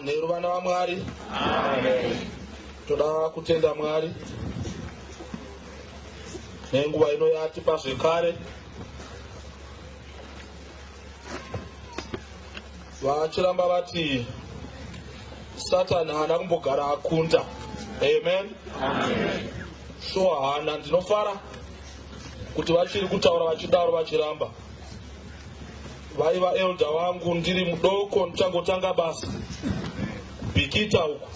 Manheru vana vaMwari. Toda kutenda Mwari nenguva ino yatipa zvekare. Vachiramba vati Satani haana kumbogara akunda. Amen. Amen. Sure haana ndinofara kuti vachiri kutaura vachidaro vachiramba. Vaiva elder wangu ndiri mudoko ndichangotanga basa Bikita uko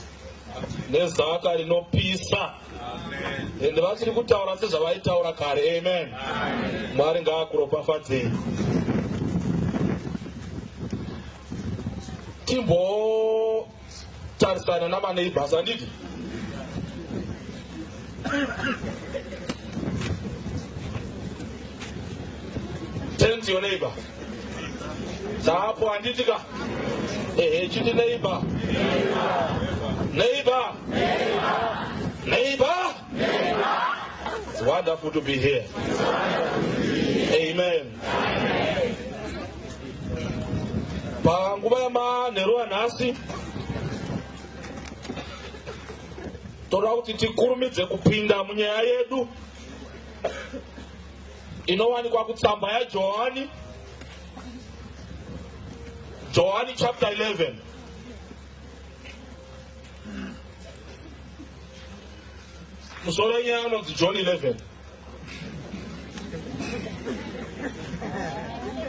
nezaka rinopisa ende vachiri kutaura sezvavaitaura kare amen Mwari ngaakuropafadzei timbotarisana namaneighbors handiti Turn to your neighbor. Dzapo handiti ka? Ehe, chiti neighbor. Neighbor. Neighbor. It's wonderful to be here. Amen. Panguva yamanheru anhasi toda kuti tikurumidze kupinda munyaya yedu inowanikwa kutsamba yaJohani, Johani chapter 11. Musoro wenyaya unonzi John 11.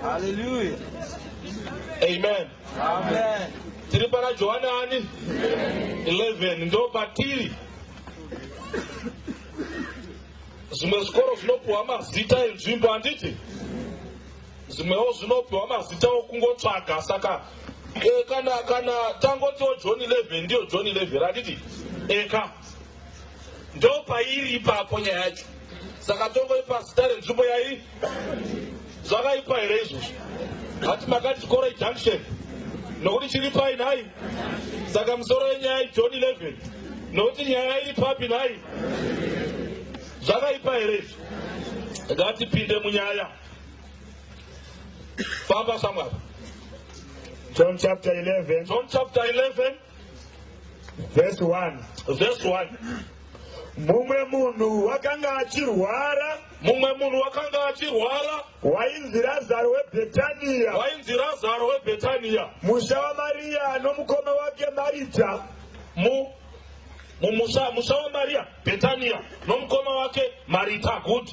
Hallelujah. Amen. Amen. Tiri pana Johani ani? 11 ndo patiri. Zvimwe zvikoro zvinopiwa mazita enzvimbo handiti? Zvimwewo zvinopiwa mazita okungotsvaga saka e, kana kana tangotiwo John 11 ndiyo John 11 handiti? Eka. Ndo pairi ipapo nyaya yacho. Saka tongoipa zita renzvimbo yairi. Zvakaipa here izvozvo? Hati makati chikoro ijunction nokuti chiri pai nhai? Saka musoro wenyaya iJohn 11 nokuti nyaya iri papi nhai? Zvakaipa here izvi? Ngatipinde munyaya. Famba shamwari. John chapter 11. John chapter 11 verse 1. Verse 1. Mumwe munhu wakanga achirwara. Mumwe munhu wakanga achirwara. Wainzi Razaro weBhetania. Wainzi Razaro weBhetania. Musha waMaria nomukoma wake Marita. Mu mumusha musha waMaria Bhetania nomukoma wake Marita. Good.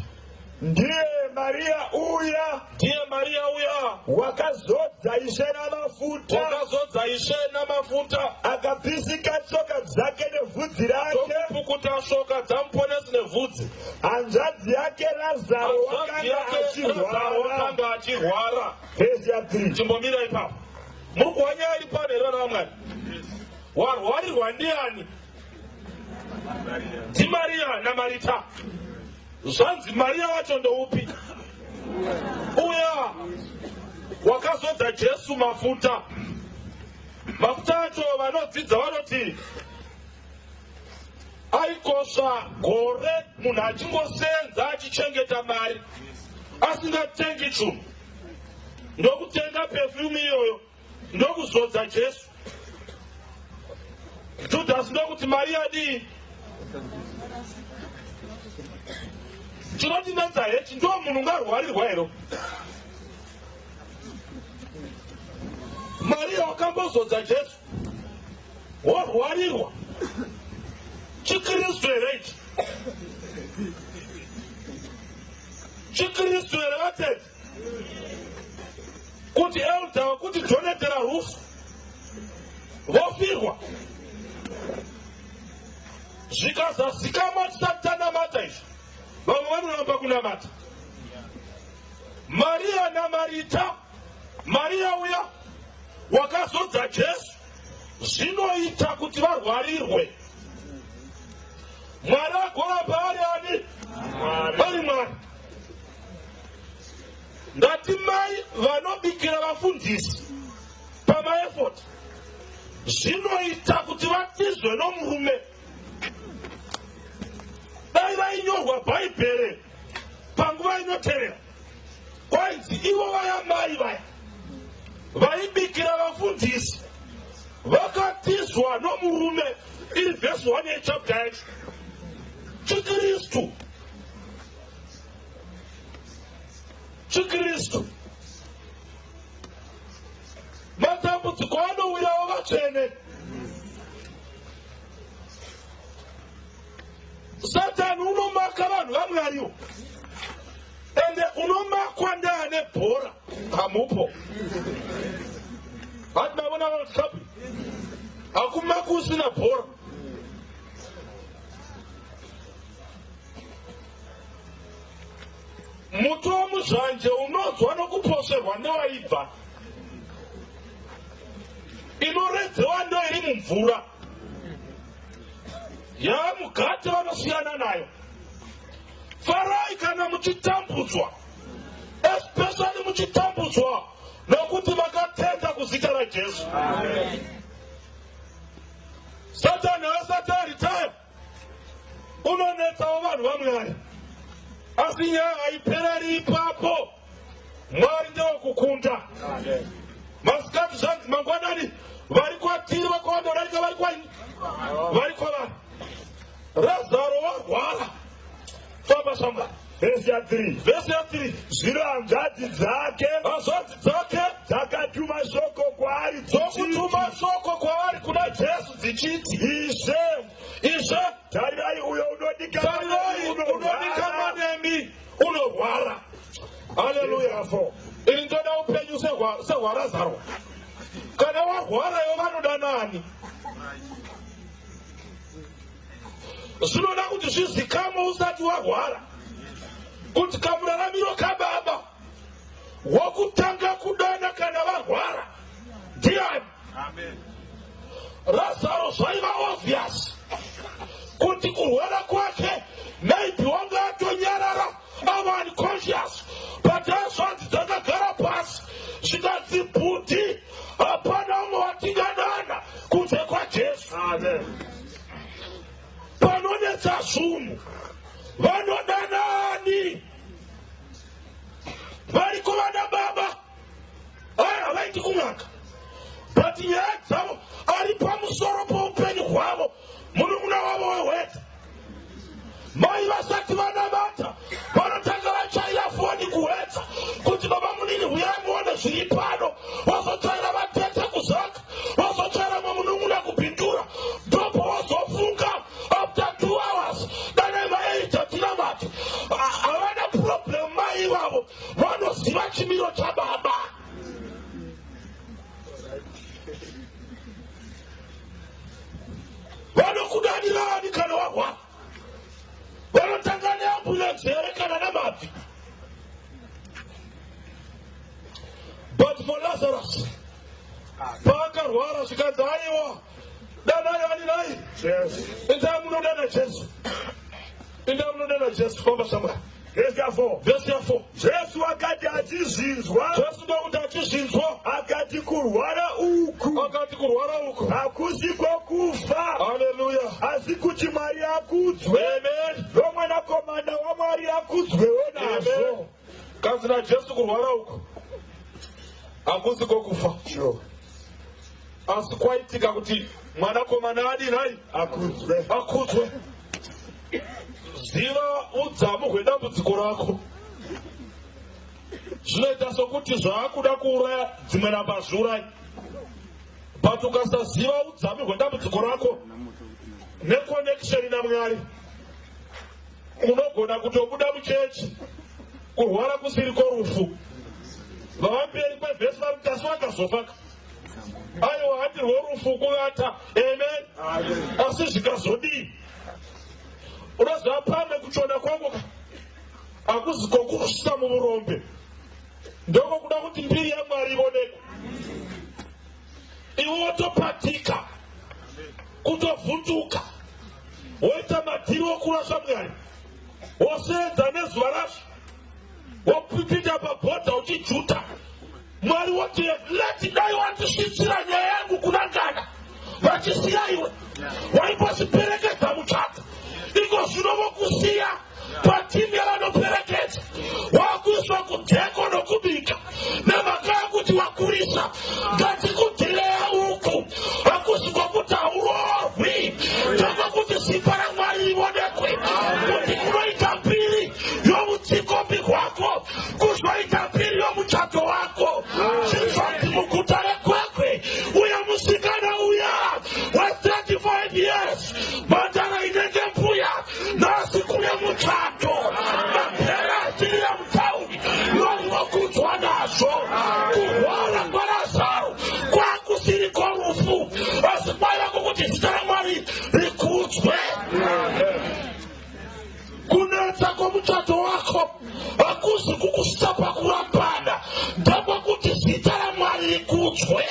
Ndiye Maria uya. Ndiye Maria uya. Wakazodza Ishe namafuta. Wakazodza Ishe namafuta. Akapisika tsoka dzake nevhudzi rake. Ndokupukuta tsoka dzaMuponesi nevhudzi. Hanzvadzi yake Razaro wakanga achirwara. Verse ya 3. Chimbomira ipapo. Muri kuwa nyaya iri pano here vana vaMwari? Warwarirwa ndiani? NdiMaria naMarita. Zvanzi Maria wacho ndoupi? Uya wakazodza Jesu mafuta. Mafuta acho vanodzidza vanoti aikosha gore munhu achingosenza achichengeta mari asingatengi chinhu ndokutenga perfume iyoyo ndokuzodza Jesu. Judhasi ndokuti mari yadii? Chinotinetsa hechi ndo munhu ungarwarirwa here? Maria wakambozodza Jesu worwarirwa chiKristu here ichi? ChiKristu here vatete? Kuti elder wekuti donetera rufu vofirwa zvikazazikamwa tisati tanamata izvi vamwe vanoramba kunamata Maria naMarita Maria uya wakazodza Jesu zvinoita kuti varwarirwe Mwari agoramba ari ani ari Mwari Ndati mai vanobikira vafundisi pamaefoti zvinoita kuti vatizwe nomurume. Dai rainyorwa Bhaibheri panguva inotevera kwainzi ivo vaya mai vaya vaibikira vafundisi. Vakatizwa nomurume, iri vhesi 1 yechapter yacho. ChiKristu, ChiKristu. Matambudziko anouyawo vatsvene. Satani unomaka vanhu vaMwariwo, ende unomakwa ndeane bhora. Hamupo hati mavona World Cup, hakumaki usina bhora. Muti womuzvanje unonzwa nokuposerwa newaibva. Inoredzewa ndo iri mumvura, yamugate vanosiyana nayo. Farai kana muchitambudzwa, especially muchitambudzwa nokuti makatenda kuzita raJesu. Satani asati aritaya unonetsawo vanhu vaMwari, asi nyaya haipereri ipapo. Mwari ndewokukunda. Masikati zvanzi mangwanani vari kwatiri vakawanda kudarika vari kwaini, vari kwavari. Razaro warwara. Famba shamwari. Vhesi ya3. Vhesi ya3. Zvino hanzvadzi dzake Hanzvadzi dzake dzakatuma shoko kwaari dzichiti, dzokutuma shoko kwaari kuna Jesu dzichiti, Ishe, Ishe, tarirai uyo unodikanwa tarirai nemi unodikanwa unorwara. Nemi unorwara. Haleluya. Ini ndoda upenyu sehwaRazaro. Kana warwarayo vanoda nani? Zvinoda kuti zvizikamwe usati warwara kuti kamuraramiro kababa wokutanga kudana kana varwara ndiani. Razaro zvaiva obvious kuti kurwara kwake maybe wanga atonyarara, ava unconscious, but hanzvadzi dzakagara pasi zvikanzi, "Bhuti, hapana umwe watingadana kunze kwaJesu." Amen. Panonetsa zvinhu vanodanani? Variko vana baba aya havaiti kun'anga, but nyaya dzavo ari pamusoro poupenyu hwavo munun'una wavo wehwedza. Mai vasati vanamata vanotanga vachaira foni kuHwedza kuti, "Baba munini, huyai muone zviri pano." Vazotsvaira vatete kuZaka, vazotsvaira mamunun'una kuBindura, ndopo vazofunga after 2 hours, danai vaeita tinamati. Havana problem mai ivavo, vanoziva chimiro chababa. Vanokudanirani kana warwara? Vanotanga neambulensi here kana namabvi? But for Lazarus, paakarwara zvikanzi, "Aiwa, danai ani nai?" Jesu. Endai munodana Jesu, endai munodana Jesu. Famba shamwari. Vhesi ya4. Vhesi ya4. Jesu akati achizvinzwa, Jesu ndokuti achizvinzwa, akati, "Kurwara uku akati, "Kurwara uku hakusi kwokufa, haleluya, asi kuti Mwari akudzwe, amen, nomwanakomana waMwari akudzwewo nazvo." Amen. Kanzi naJesu, kurwara uku hakusi kwokufa, Sure. asi kwaitika kuti mwanakomana adinai? Akudzwe. Akudzwe. Ziva udzamu hwedambudziko rako. Zvinoita sokuti zvaakuda kuuraya dzimwe namba zviurai, but ukasaziva udzamu hwedambudziko rako neconnection naMwari, unogona kutobuda muchechi kurwara kusiri kworufu. Vava mberi kwevhesi vari kuti, "Asi wakazofaka." Aiwa, handirwo rufu, kuvata. Amen. Asi zvikazodii? Unoziva, pamwe kuchona kwangu ka hakuzi kokusvisa muurombe, ndokokuda kuti mbiri yaMwari ionekwe. Iwe wotopatika, kutovhunduka, woita madhiri okurasha Mwari, woseedza nezuva razvo, wopipinda pabhodha uchijuta. Mwari woti, "Leti dai wandisvitsira nyaya yangu kuna ngana vachisiya iwe waimbosiperekedza muchato. Iko zvino vokusiya patimu yavanoperekedza, wakuiswa kudheko nokubika nemhaka yekuti wakurisa. Ngatikudhireya uku." Kunetsa kwomuchato wako hakuzi kukusvitsa pakurambana, ndekwekuti zita raMwari rikudzwe.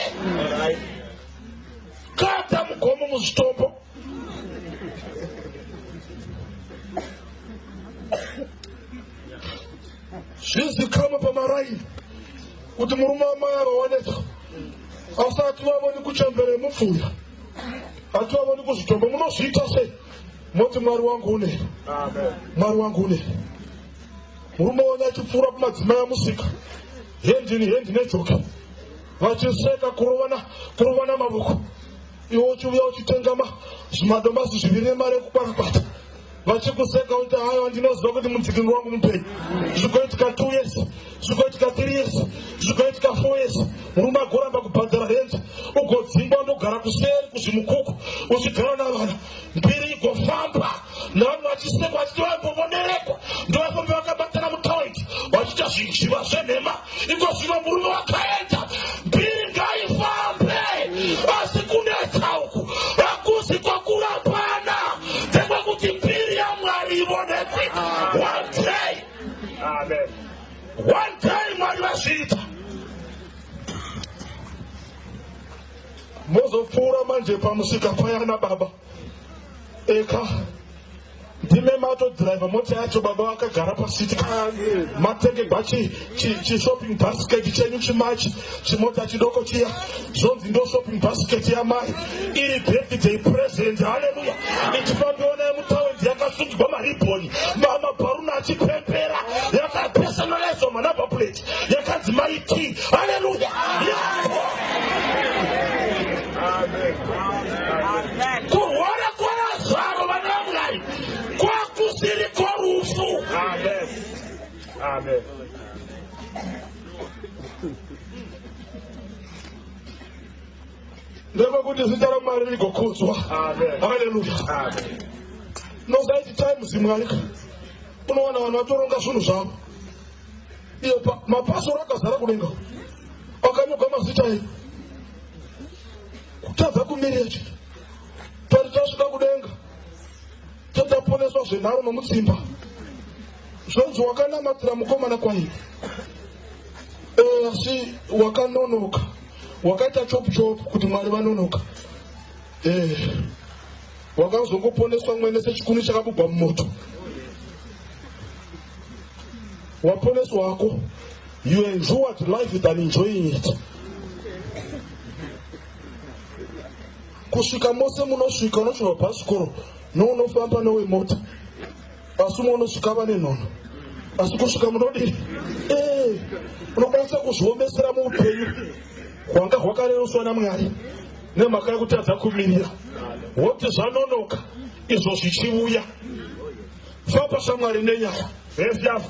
Kata mugomo muzvitombo. Zvizikamwe pamaraini kuti murume wamai ava wanetsa, asi hativavoni kuchembere yemupfuya, hativavoni kuzvitombo. Munozviita sei? Moti Mwari wangu une, Mwari wangu une. Murume wenyu achipfuura kumadzimai amusika, hendini hendi nejoki, vachiseka, kurovana kurovana mavoko, iwe uchiuya uchitenga zvimadomasi zviviri nemari yekukwarakwata, vachikuseka kuti haiwa, ndinoziva kuti mudzikinuri wangu mupenyu. Zvikoitika 2 years, zvikoitika 3 years, zvikoitika 4 years, murume agoramba kubhadhara rent, ugodzingwa, ndogara kuseri kuzvimukuku uchigara navana. Mbiri igofamba navanhu vachisekwa, vachiti vambovonerekwa, ndovafamba vakabatana mutaundi vachiita zvinjiva zvenhema. Iko zvino murume wakaenda, mbiri ngaifambe. Asi kunetsa uku hakuzi kwakurambana, ndekwekuti mbiri yaMwari ivonekwe. One day, Amen. one day Mwari vazviita. Mozopfuura manje pamusika payana baba eka, ndime matodhiraivha mota yacho, baba vakagara pasiti, matengegwa chishopping basket chenyu chimachi chimota chidoko chiya, zvonzi ndo shopping basket yamai, iri birthday present. Haleluya! Ichifambiwa naye mutaundi, yakasungirwa maribhoni, mabharuna achipembera, yakapersonalizwa manumber plate, yakanzi Mai T. Haleluya! Yako kurwara kwaRazaro, vana vaMwari, kwakusiri kworufu. Amen. Amen. Ndekwekuti zita raMwari rigokudzwa. Amen. Haleluya! Amen. Nozaiti times Mwari unowana vanhu vatoronga zvinhu zvavo, iyo mapasoro akazara kudenga, akanyorwa mazita enyu, kutadza kumirira chete. Tati tasvika kudenga, tataponeswa zvenharo nomutsimba, zvonzi wakanamatira mukomana kwaivi, asi wakanonoka, wakaita chopu chopu kuti Mwari vanonoka. Wakazongoponeswa mwene sechikuni chakabugwa mumoto. Waponeswa wako, you endured life than enjoying it. Kusvika mose munosvika, unosvika bhasikoro nounofamba nowemota, asi umwe unosvika vane nhono, asi kusvika munodii? Unokwanisa kuzviomesera muupenyu hwanga hwakareruswa naMwari nemhaka yekutadza kumirira, woti zvanonoka, izvo zvichiuya. Famba shamwari nenyaya. Vhesi ya 4.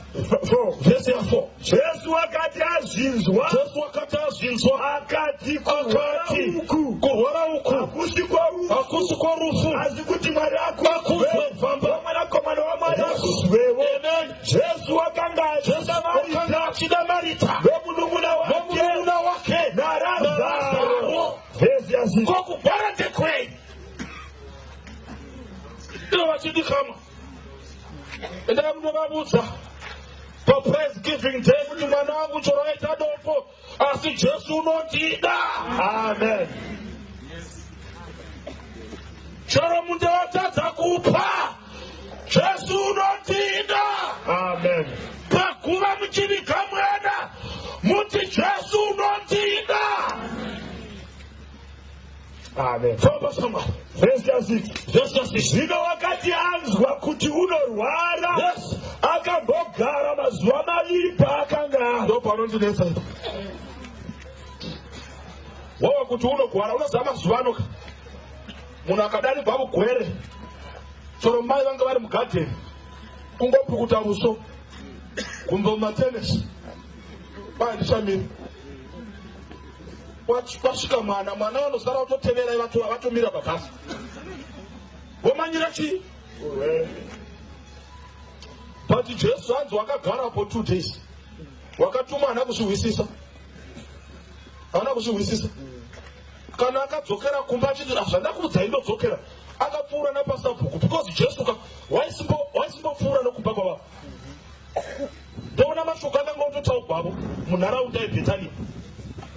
Vhesi ya4. Jesu wakati azvinzwa, Jesu wakati azvinzwa, akati, kurwara akati, uku kurwara uku hakusi kworufu, hakusi kworufu, asi kuti Mwari akudzwe. akudzwe, Famba. Mwanakomana waMwari akudzwewo. Amen. Jesu wakanga Jesu achida wakanga Marita achida Marita nomunun'una wake nomunun'una wake naRazaro. naRazaro. Vhesi ya 6. Kokugwara ndekwei? Ino vachidikama, endai munovavudza papraise giving day kuti mwana wangu choro aita dofo, asi Jesu unondida. Amen. Chero munhu watadza kupa, Jesu unondida. Amen. Paguva muchiviga mwana, muti Jesu unondida. Amen. Famba shamwari. Vhesi ya 6. Vhesi ya 6. Zvino wakati anzwa kuti unorwara, akambogara mazuva 2 paakanga ari. Ndo panondinetsa ipo. Wawa kuti unogwara, unoziva mazuva ano ka, munhu akadaribva mugwere, chero mai vanga vari mugadheni, kungopukuta uso, gumbo mumatenesi, bai ndichamira. Kwasvika mwana, mwana vanosara vatoteverai, vatomira pabhasi, vomanyira chii? But Jesu hanzi wakagarapo 2 days. Wakatuma haana kuzvihwisisa, haana kuzvihwisisa. Kana akadzokera kumba achiti, "Ah, zvandakuudzai, ndodzokera," Akapfuura napasabhuku because Jesu ka waisimbopfuura nokumba kwavavo. Ndoona mashoko akanga ototaugwavo munharaunda yeBhetania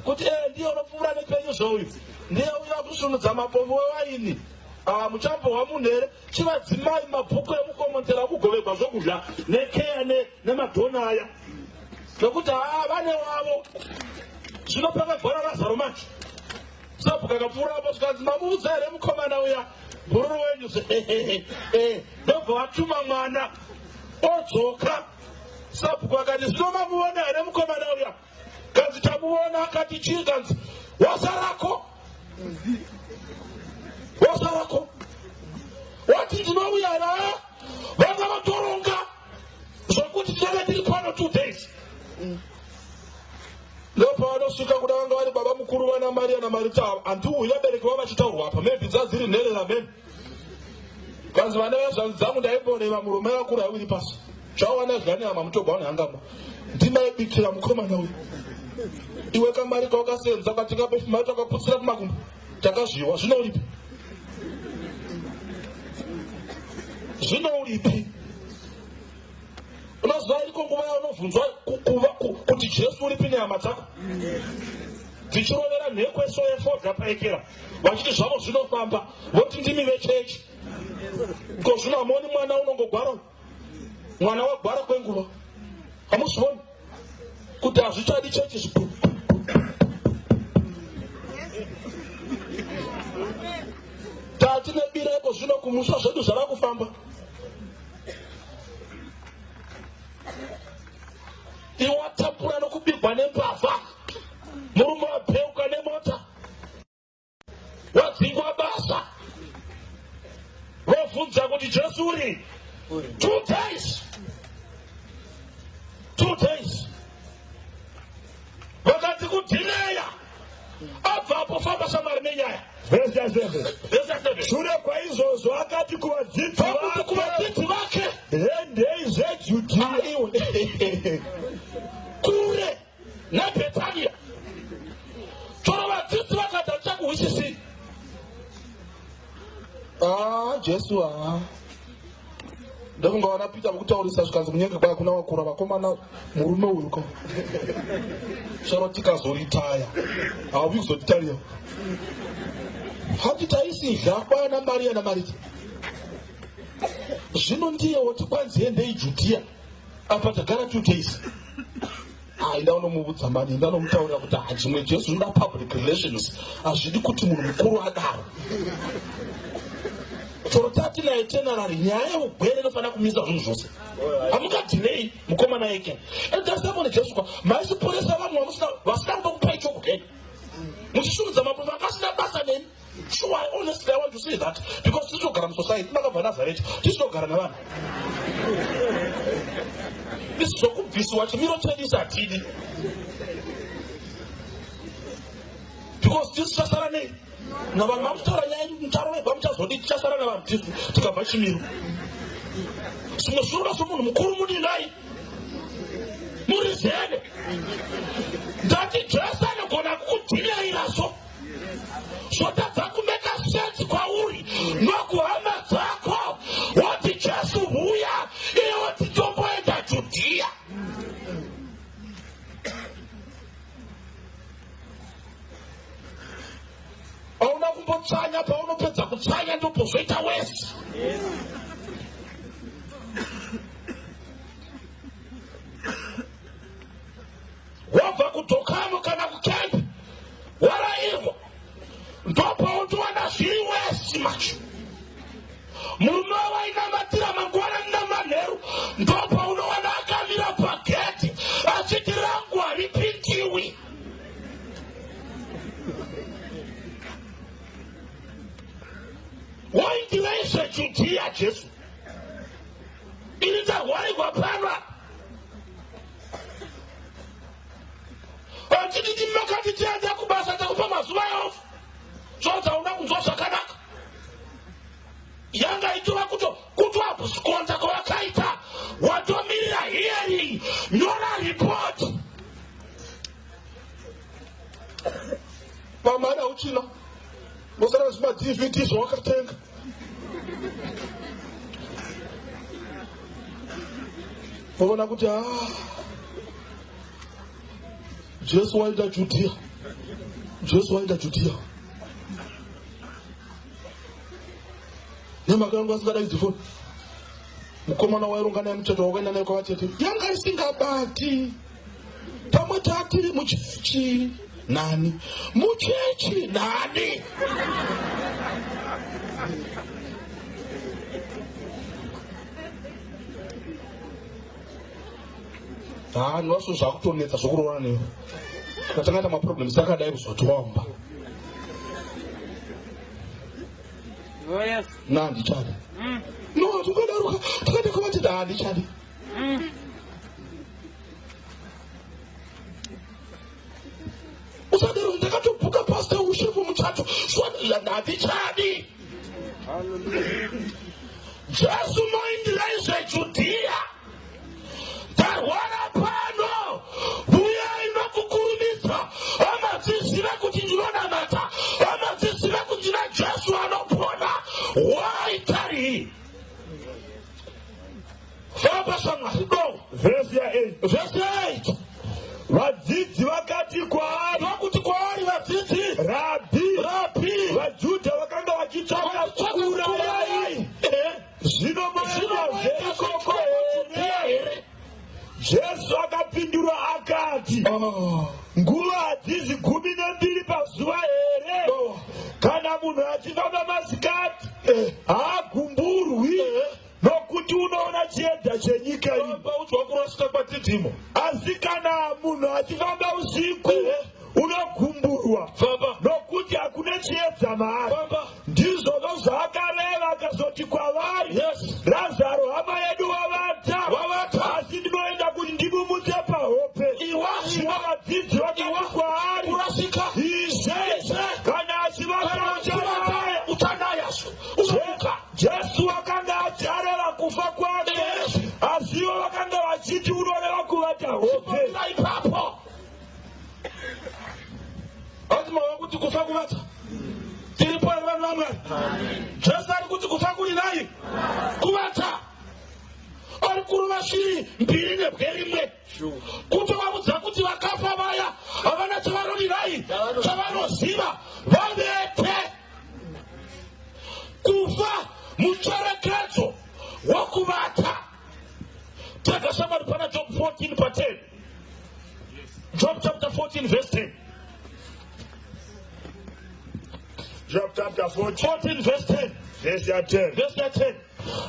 kuti e ndiye unopfuura nepenyu zveuyu, ndiye uyu akusvinudza mapomo ewaini. Ah, muchambohwa munhu here? Chivadzimai mabhuku emukomontera akugovegwa zvokudya nekeya nemadhona aya, nokuti haa vane wavo. Zvino pakagwara Razaro manje, sabhuku akapfuura apo zvikanzi, mamuudza here mukomana uya bhururu wenyu? Ndobva vatuma mwana odzoka. Sabhuku akati, zvino mamuona here mukomana uya? Kanzi, tamuona. Akati, chii? Kanzi, wasarako, wasarako, wati ndinouya ra vanga vatoronga zvokuti tinenge tiri pano 2 days. Ndopavanosvika kuda vanga vari baba mukuru vana Mariya naMarita. Handiuyi vabereki vavo vachitaurwa apa, maybe dzadziri nherera meni. Kanzi, vana vezvanzi dzangu, ndaimboreva murume vakuru awiri pasi zvawana zvanehama mutogwa vanhangamo, ndimaibikira mukomana uyu. Iwe kamari kawakasenza katingapefuma takaputsira kumakumbo takazviwa. Zvino uripi? Zvino uripi? Unoziva iriko nguva yaunovhunzwa kuti Jesu uripi nehama dzako dzichirovera nhekweso yefodya paekera, vachiti zvavo zvinofamba, voti ndimi vechechi. Ko zvino hamuoni mwana unongogwara? Mwana wagwara kwenguva, hamuzvioni kuti hazvichadi chechi? Tati nebireko zvino kumusha zvedu zvava kufamba. Iwatapura nokubigwa nembavha, murume wabheuka nemota, wadzingwa basa, vobvunza kuti Jesu uri? 2 days, 2 days vakati kudhineya abvapo. Famba shamwari nenyaya. Vhesi ya7. Vhesi ya7. Shure kwaizvozvo akati kuvadzidzi Pakuti vake, kuvadzidzi vake, "Hendei zveJudhiya." Aiwe kure neBhetania. Choro vadzidzi vakati, "Hatichakuhwisisii." Ah, Jesu ha ndokunga vana Peter vokutaurisa, zvikanzi kunyenge kwaya kuna vakura vakomana, murume uyu ko chero tikazoritaya hauvi kuzotitarira. Hati taisidya kwana Mariya naMarita, zvino ndiye woti kwanzi endei Judhiya, apa tagara 2 days. Hai, ndaunomuudza mani, ndanomutaurira kuti hachimwe Jesu zvinoda public relations, hazvidi kuti munhu mukuru adaro. Choro tati naye tenarari, nyaya yeugwere inofanira kumisa zvinhu zvose. Hamungadhinei mukomana eke endasamone Jesu kwa maisiporesa vamwe vasina kuda kupai chokudya, muchishungudza mapofu akasina basa neni. Sure, honestly, I want to say that because tichitogara musociety, makabva Nazareti, tichitogara nevanhu isi zvokubvisiwa chimiro chedu isi hatidi because tisu tichasara nei navanhu vakutaura nyaya, mucharovegwa, muchazodii, tichasara navanhu tisu tikabva chimiro. Zvimwe zvinoda somunhu mukuru mudinai muri zene. Ndati Jesu anogona kukudhinyariraso zvotadza kumeka sense kwauri nokuhama dzako. Woti, "Jesu huya," iye woti, "Tomboenda Judhiya." Hauna kumbotsanya, paunopedza kutsanya ndopozoita wese. Wabva kudhokamo kana kukembi, warayirwa, ndopaunotowana zviri wesi macho. Murume wawainamatira mangwanani namanheru, ndopaunowana akamira pagedhi achiti, "Rangu haripindiwi." Waindirei zveJudhiya, Jesu? Ini tarwarirwa pano apa. Hatididi makati tiende kubasa, takupa mazuva eoff, zvaudza una kunzwa zvakanaka. Yanga itova kutoabhusikonza kwavakaita, watomirira hearing, nyora report pamari hauchina, mosara zvimaDVD zvawakatenga. Voona kuti a Jesu waenda Judhiya, Jesu waenda Judhiya. Nemhaka yangu asingadaidzi foni. Mukomana waironga naye muchato wakaenda naye kwavatete, yanga isingabati. Pamwe tatiri muchechi nani, muchechi nani. Ha, ndinazvo zvakutonetsa zvokuroora newe. Tikatanga ita maproblems akadai kuzotiwamba. Oh, yes. Na handichadi. No, tikadaruka takaenda kwavatete, handichadi. Usadaro, ndakatobhuka pasta ushefu muchato, handichadi. Hallelujah. Jesu moindirai zveJudhiya, ndarwara pano, uyai nokukurumidza. Hama dzizive kuti ndinonamata, hama dzizive kuti ndina Jesu anopona. Why tarry? Famba shamwari, go. Vhesi ya8. Vhesi 8. Vadzidzi vakati kwaari, Ndokuti kwaari vadzidzi, Rabhi, Rabhi, vaJudha vakanga vachitsvaka kuurayai, zvino moendazve ikoko here? Jesu akapindura akati, nguva hadzizi 12 pazuva here? Kana munhu achifamba masikati haagumburwi, nokuti unoona chiedza chenyika ino. Paudzwa kurasika kwatidhimo. Asi kana munhu achifamba usiku unogumburwa, Famba. nokuti hakuna chiedza maari. Famba. Ndizvozvo zvaakareva akazoti kwavari, Yes. Razaro hama yedu wavata, Wavata. asi ndinoenda kuti ndimumutse pahope. Iwa. Zvino vadzidzi vakati kwaari, Kurasika. Ishe, kana achivata uchanaya. Uchanaya, unomuka. Jesu akanga achareva kufa kwake, Yes. asi ivo vakanga vachiti unoreva kuvata hope. Ira ipapo. Ati mava kuti kufa kuvata. Tiripo here vanhu vaMwari? Jesu ari kuti kufa kuri nai kuvata. Ari kurova shiri mbiri nebwe rimwe, kutovaudza kuti vakafa vaya havana chavanodirai, chavanoziva, vavete. Kufa mucherekedzo wokuvata. Tega shamwari pana Job 14 pa 10. Job chapter 14 verse 10. Job chapter 14, 14 verse 10. verse ya 10. Verse ya 10.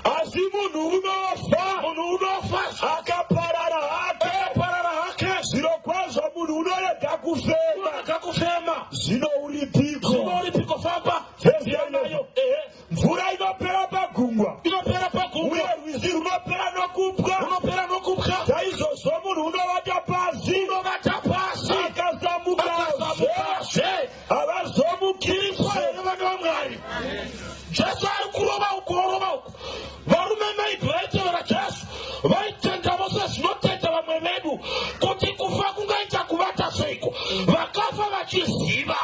Asi munhu unofa Munhu unofa akaparara hake, akaparara hake, zvirokwazvo munhu unorega kufema, unorega kufema, zvino uripiko? Zvino uripiko? Famba. Verse ya Nayo. 11. Mvura inopera pagungwa, Inopera pagungwa, uye rwizi runopera nokupwa, runopera nokupwa, saizvozvo munhu unovata pasi, unovata pasi, akasamukazve, akasamukazve. havazomukizve. Here vana vaMwari? Jesu ari kurova uku, orova uku. Varume maybe vaitevera Jesu vaitenda vose zvinotenda vamwe vedu kuti kufa kungaita kuvata seiko, vakafa vachiziva,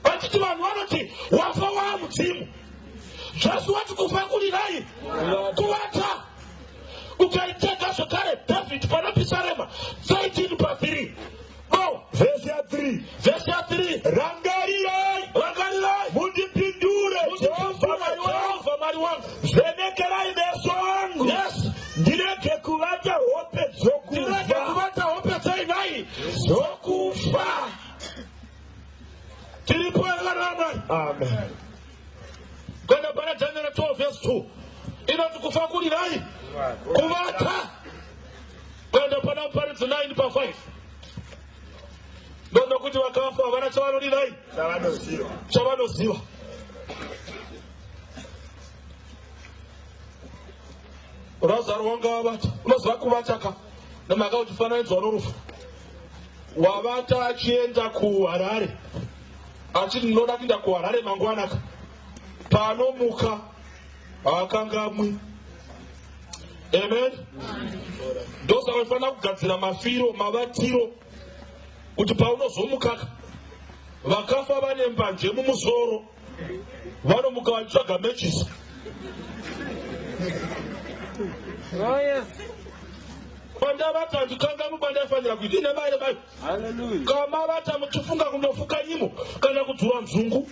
vachiti vanhu vanoti wafa waa mudzimu. Jesu wati kufa kurirai kuvata. Ukaitega zvekare David pana Pisarema 13 pa 3. Go. Vhesi ya 3. Vhesi ya 3. Rangarirai, Rangarirai, mundipindure, Jehovha Mwari wangu, Jehovha Mwari wangu, vhenekerai meso angu, Yes. ndirege kuvata hope Ndirege dzokufa. kuvata hope dzeinai dzokufa. Tiripo here vanhu vaMwari? Amen. Kuenda pana Daniel 12 verse 2 inoti kufa kurirai kuvata. Kuenda pana Muparidzi 9 pa 5, ndonokuti vakafa havana chavanodirai, Chavanoziva. Chavanoziva. Razaro wanga wavata. Unoziva kuvata ka, nemhaka uchifananidzwa norufu. Wavata achienda kuHarare, achiti ndinoda kuenda kuHarare mangwanaka. Paanomuka haakangamwi. Amen. Ndosaka uchifanira kugadzira mafiro, mavatiro, kuti paunozomukaka. Vakafa vane mbanje mumusoro, vanomuka vachitsvaga mechisi. Oh, yes. Pandavata handikanganwi kwandaifanira kuita. Ine baire baire. Hallelujah. Kamavata muchifunga kundofuka nyimo kana kudzura nzungu.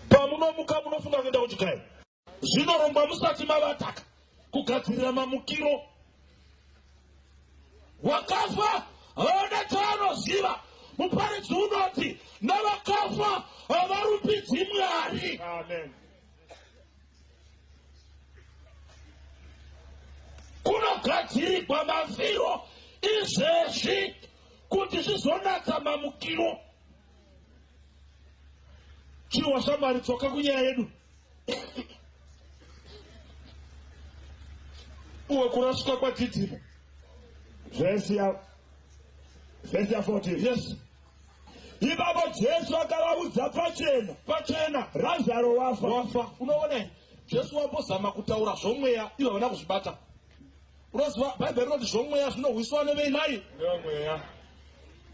Pamunomuka munofunga kuenda kuchigayo. Zvinorongwa musati mavataka kugadzirira mamukiro. Wakafa haana chaanoziva. Muparidzi unoti navakafa havarumbidzi Mwari. Amen. Kunogadzirirwa mafiro izvezvi kuti zvizonatsa mamukiro. Chihwa shamwari tsoka kunyaya yedu. Uwe kurasika kwaDhidhimo. Vhesi ya vhesi ya 14. Yes. Ipapo Jesu akavaudza pachena, Pachena. Razaro wafa. Wafa. Unoona here? Jesu wambozama kutaura zvomweya ivo havana kuzvibata. Unoziva Bhaibheri rinoti zvomweya zvinohwiswa neveinai. Ndomweya.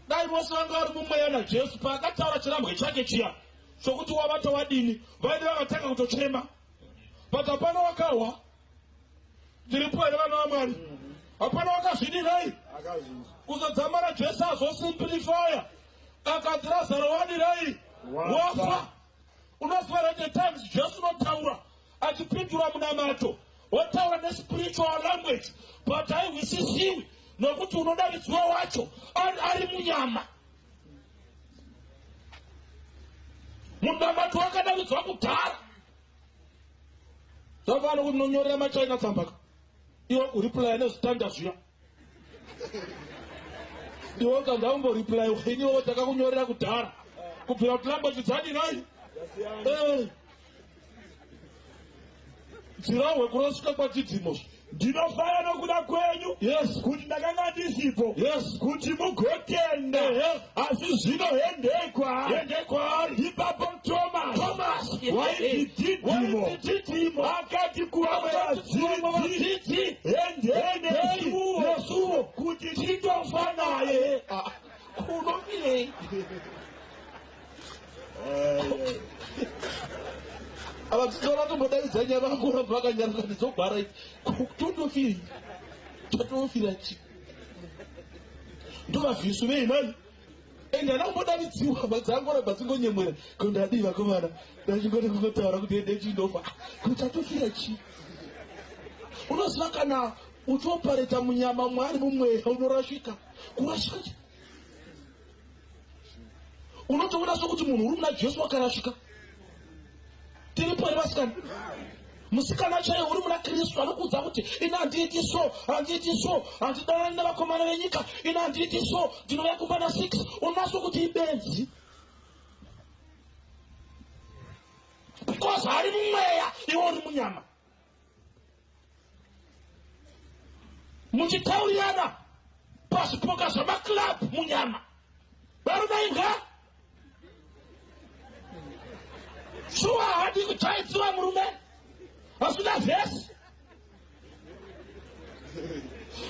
Dai vose vanga vari mumweya naJesu paakataura chirambwe chake chiya chokuti wavata wadini, vaida vakatanga kutochema. But hapana wakahwa. Tiripo here vana vaMwari? Hapana wakazvidirai. Akazvinzwa. Kuzodzamara Jesu azosimplifya akati Razaro wadirai Wafa. wafa. Unoziva right times Jesu unotaura achipindura munamato wotaura nespiritual language but haihwisisiwi nokuti unodaridzwa wacho ari munyama. Munamato wakadaridzwa kudhara. Zvakafanana kuti unonyorera maChina tsambaka iwe uripulaya nezvitanda zviya. Iwe ukanzi aumboripulaya iniwo takakunyorera kudhara kubvira kuti language dzadirai dzirahwe kurasika kwaDhidhimo. Ndinofara nokuda kwenyu Yes. kuti ndakanga ndisipo Yes. kuti mugotenda. Ehe. Asi zvino hendei kwaari. Hendei kwaari. Ipapo Thomas Thomas wainzi Dhidhimo wainzi akati kuvamwe Akati kuvamwe vadzidzi, vadzidzi, hendei nesuwo nesuwo kuti tindofa naye. Kunofirei? Avadzidzi vakatombodaidza nyaya vakangoramba vakanyarara ndidzogwara idzi. Tondofirei? Tatofira chi? Ndovavhisu vei mani? Ende hana kumbodaidziwa vadzangoramba dzingonyemwera. Kundadii vakomana? Ndachingoti kungotaura kuti ende chindofa. Kuti tatofira chi? Unoziva kana uchiopareta munyama Mwari mumweya unorashika. Kurashika chi? Unotoona sokuti munhu uri muna Jesu wakarashika. Tiripo here vasikana? Musikana chaiye uri muna Kristu anokuudza kuti ini handiiti so, handiiti so, handidanani nevakomana venyika, ini handiiti so, ndinouya kumba na 6. Unoona sokuti ibenzi. Because ari mumweya, iwe uri munyama. Muchitaurirana pazvipoka zvamaclub munyama. Varume imbwa. Shuwa hadi kuchaidziwa murume. Vasina vhesi.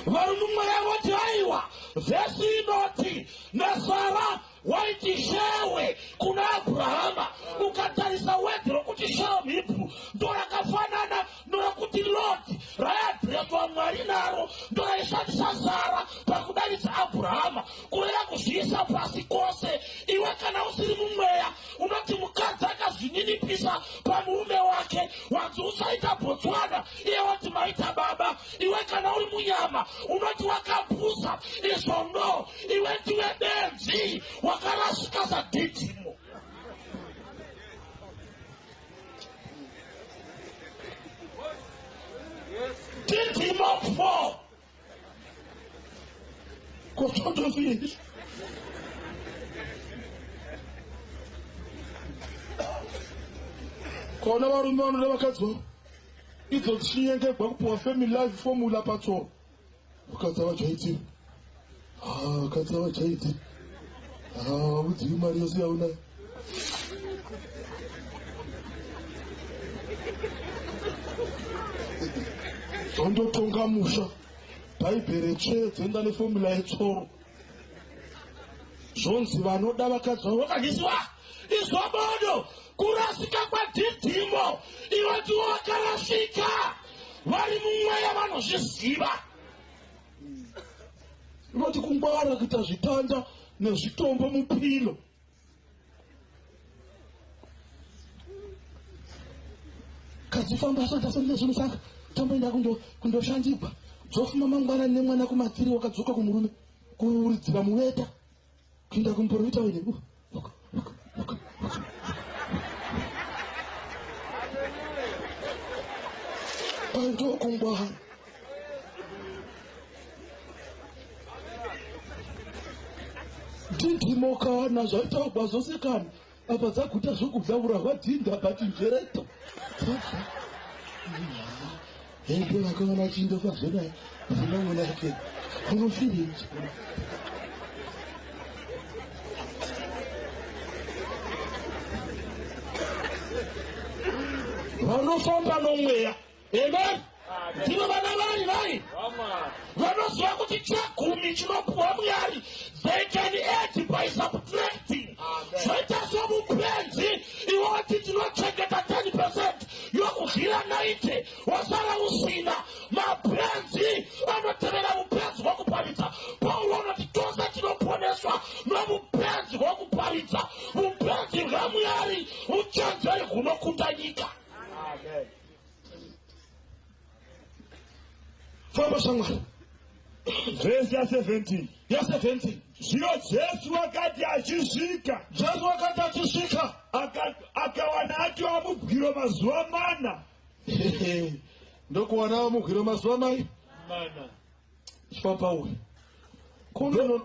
Vari mumweya voti aiwa, vhesi inoti naSara waiti shewe kuna Abrahama. Ukatarisa wedhi rokuti shewe muHebrew ndo rakafanana nerokuti Lord raiadhireswa Mwari naro, ndo raishandisa Sara pakudaidza Abrahama, kureva kuzviisa pasi kwose. Iwe kana usiri mumweya unoti mukadzi akazvininipisa pamurume wake, wanzi usaita Botswana, iye woti maita baba. Iwe kana uri munyama unoti wakapusa, izvo no, iwe ndiwe benzi wakarasika saDhidhimo. Dhidhimo 4 kotondofiri. Kona varume vanoda vakadzi vavo idzo dzichinyengegwa kupiwa family life formula patsoro. Vakadzi havajaidziri. Vakadzi havajaidziri. Haudzivi mari yose yaunayo. Zvondotonga musha. Bhaibheri tsvee dzoenda nefomula yetsoro. Zvonzi vanoda vakadzi vavo vakanyisiwa. Izwa bodo kurasika kwaDhidhimo. Iwe ndiwe wakarasika. Vari mumweya vanozviziva. Unoti kungwara kuita zvitanda nezvitombo mupilo. Kadzifamba saka zvinhu saka tamboenda kundoshandigwa dzofuma mangwana nemwana kumatiri wakadzoka kumurume kuuridzira muveta kuenda kumuprofita wene. Ndokungwara. Ndindimo kana zvaitaugwa zvose kana apa dzaguta zvokudya ura hwadhinda but njereto hende vakaona chindofa zvona zvinomona ke unofirei. Vanofamba nomweya. Amen. Ndivo vana vari vai vanoziva kuti chegumi chinopuwa Mwari, they can add by subtracting. Zvoita somupenzi iwoti tinochengeta 10% yokudyira 90, wasara usina. Mapenzi anotevera upenzi hwokuparidza. Pauro unoti tose tinoponeswa nomupenzi hwokuparidza. Upenzi hwaMwari uchenjeri hunokunda nyika. Famba shamwari. Vhesi ya17. Ya17. Zvino Jesu wakati achisvika, Jesu wakati achisvika, akawana atova mubwiro mazuva mana. Ndokuwana mubwiro mazuva mai mana. Chifamba uyu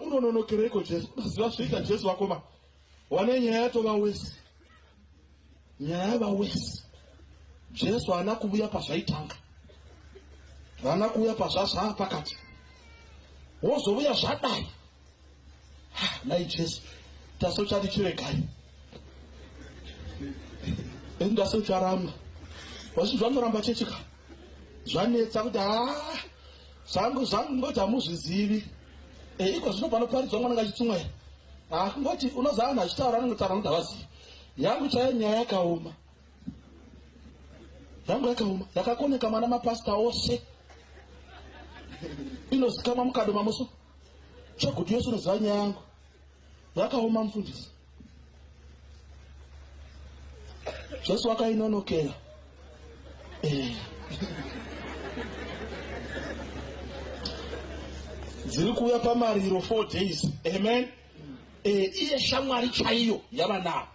unononokereiko Jesu? Unoziva zvoita Jesu vakoma wane nyaya yatova wesi, nyaya yava wesi. Jesu haana kuuya pazvaitanga, haana kuuya pazvazvaa pakati, wozouya zvadai. Nai Jesu tasochati chiregai endasocharamwa vazhinji vanoramba chechika zvanetsa kuti haa zvangu zvangu ngoti hamuzvizivi. Iko zvino panoparidzwa mwana ngachitsumwa here? Ha, kungoti unoziva vanhu achitaura anongotaura kuti havazivi. Yangu chaiyo nyaya yakaoma, yangu yakaoma, yakakoneka mwana mapasta ose, inozikamwa mukadoma muso cheguti yose unoziva nyaya yangu yakaoma. Mufundisi, Jesu wakainonokera. Dziri kuuya pamariro 4 days. Amen. Iye shamwari chaiyo yava navo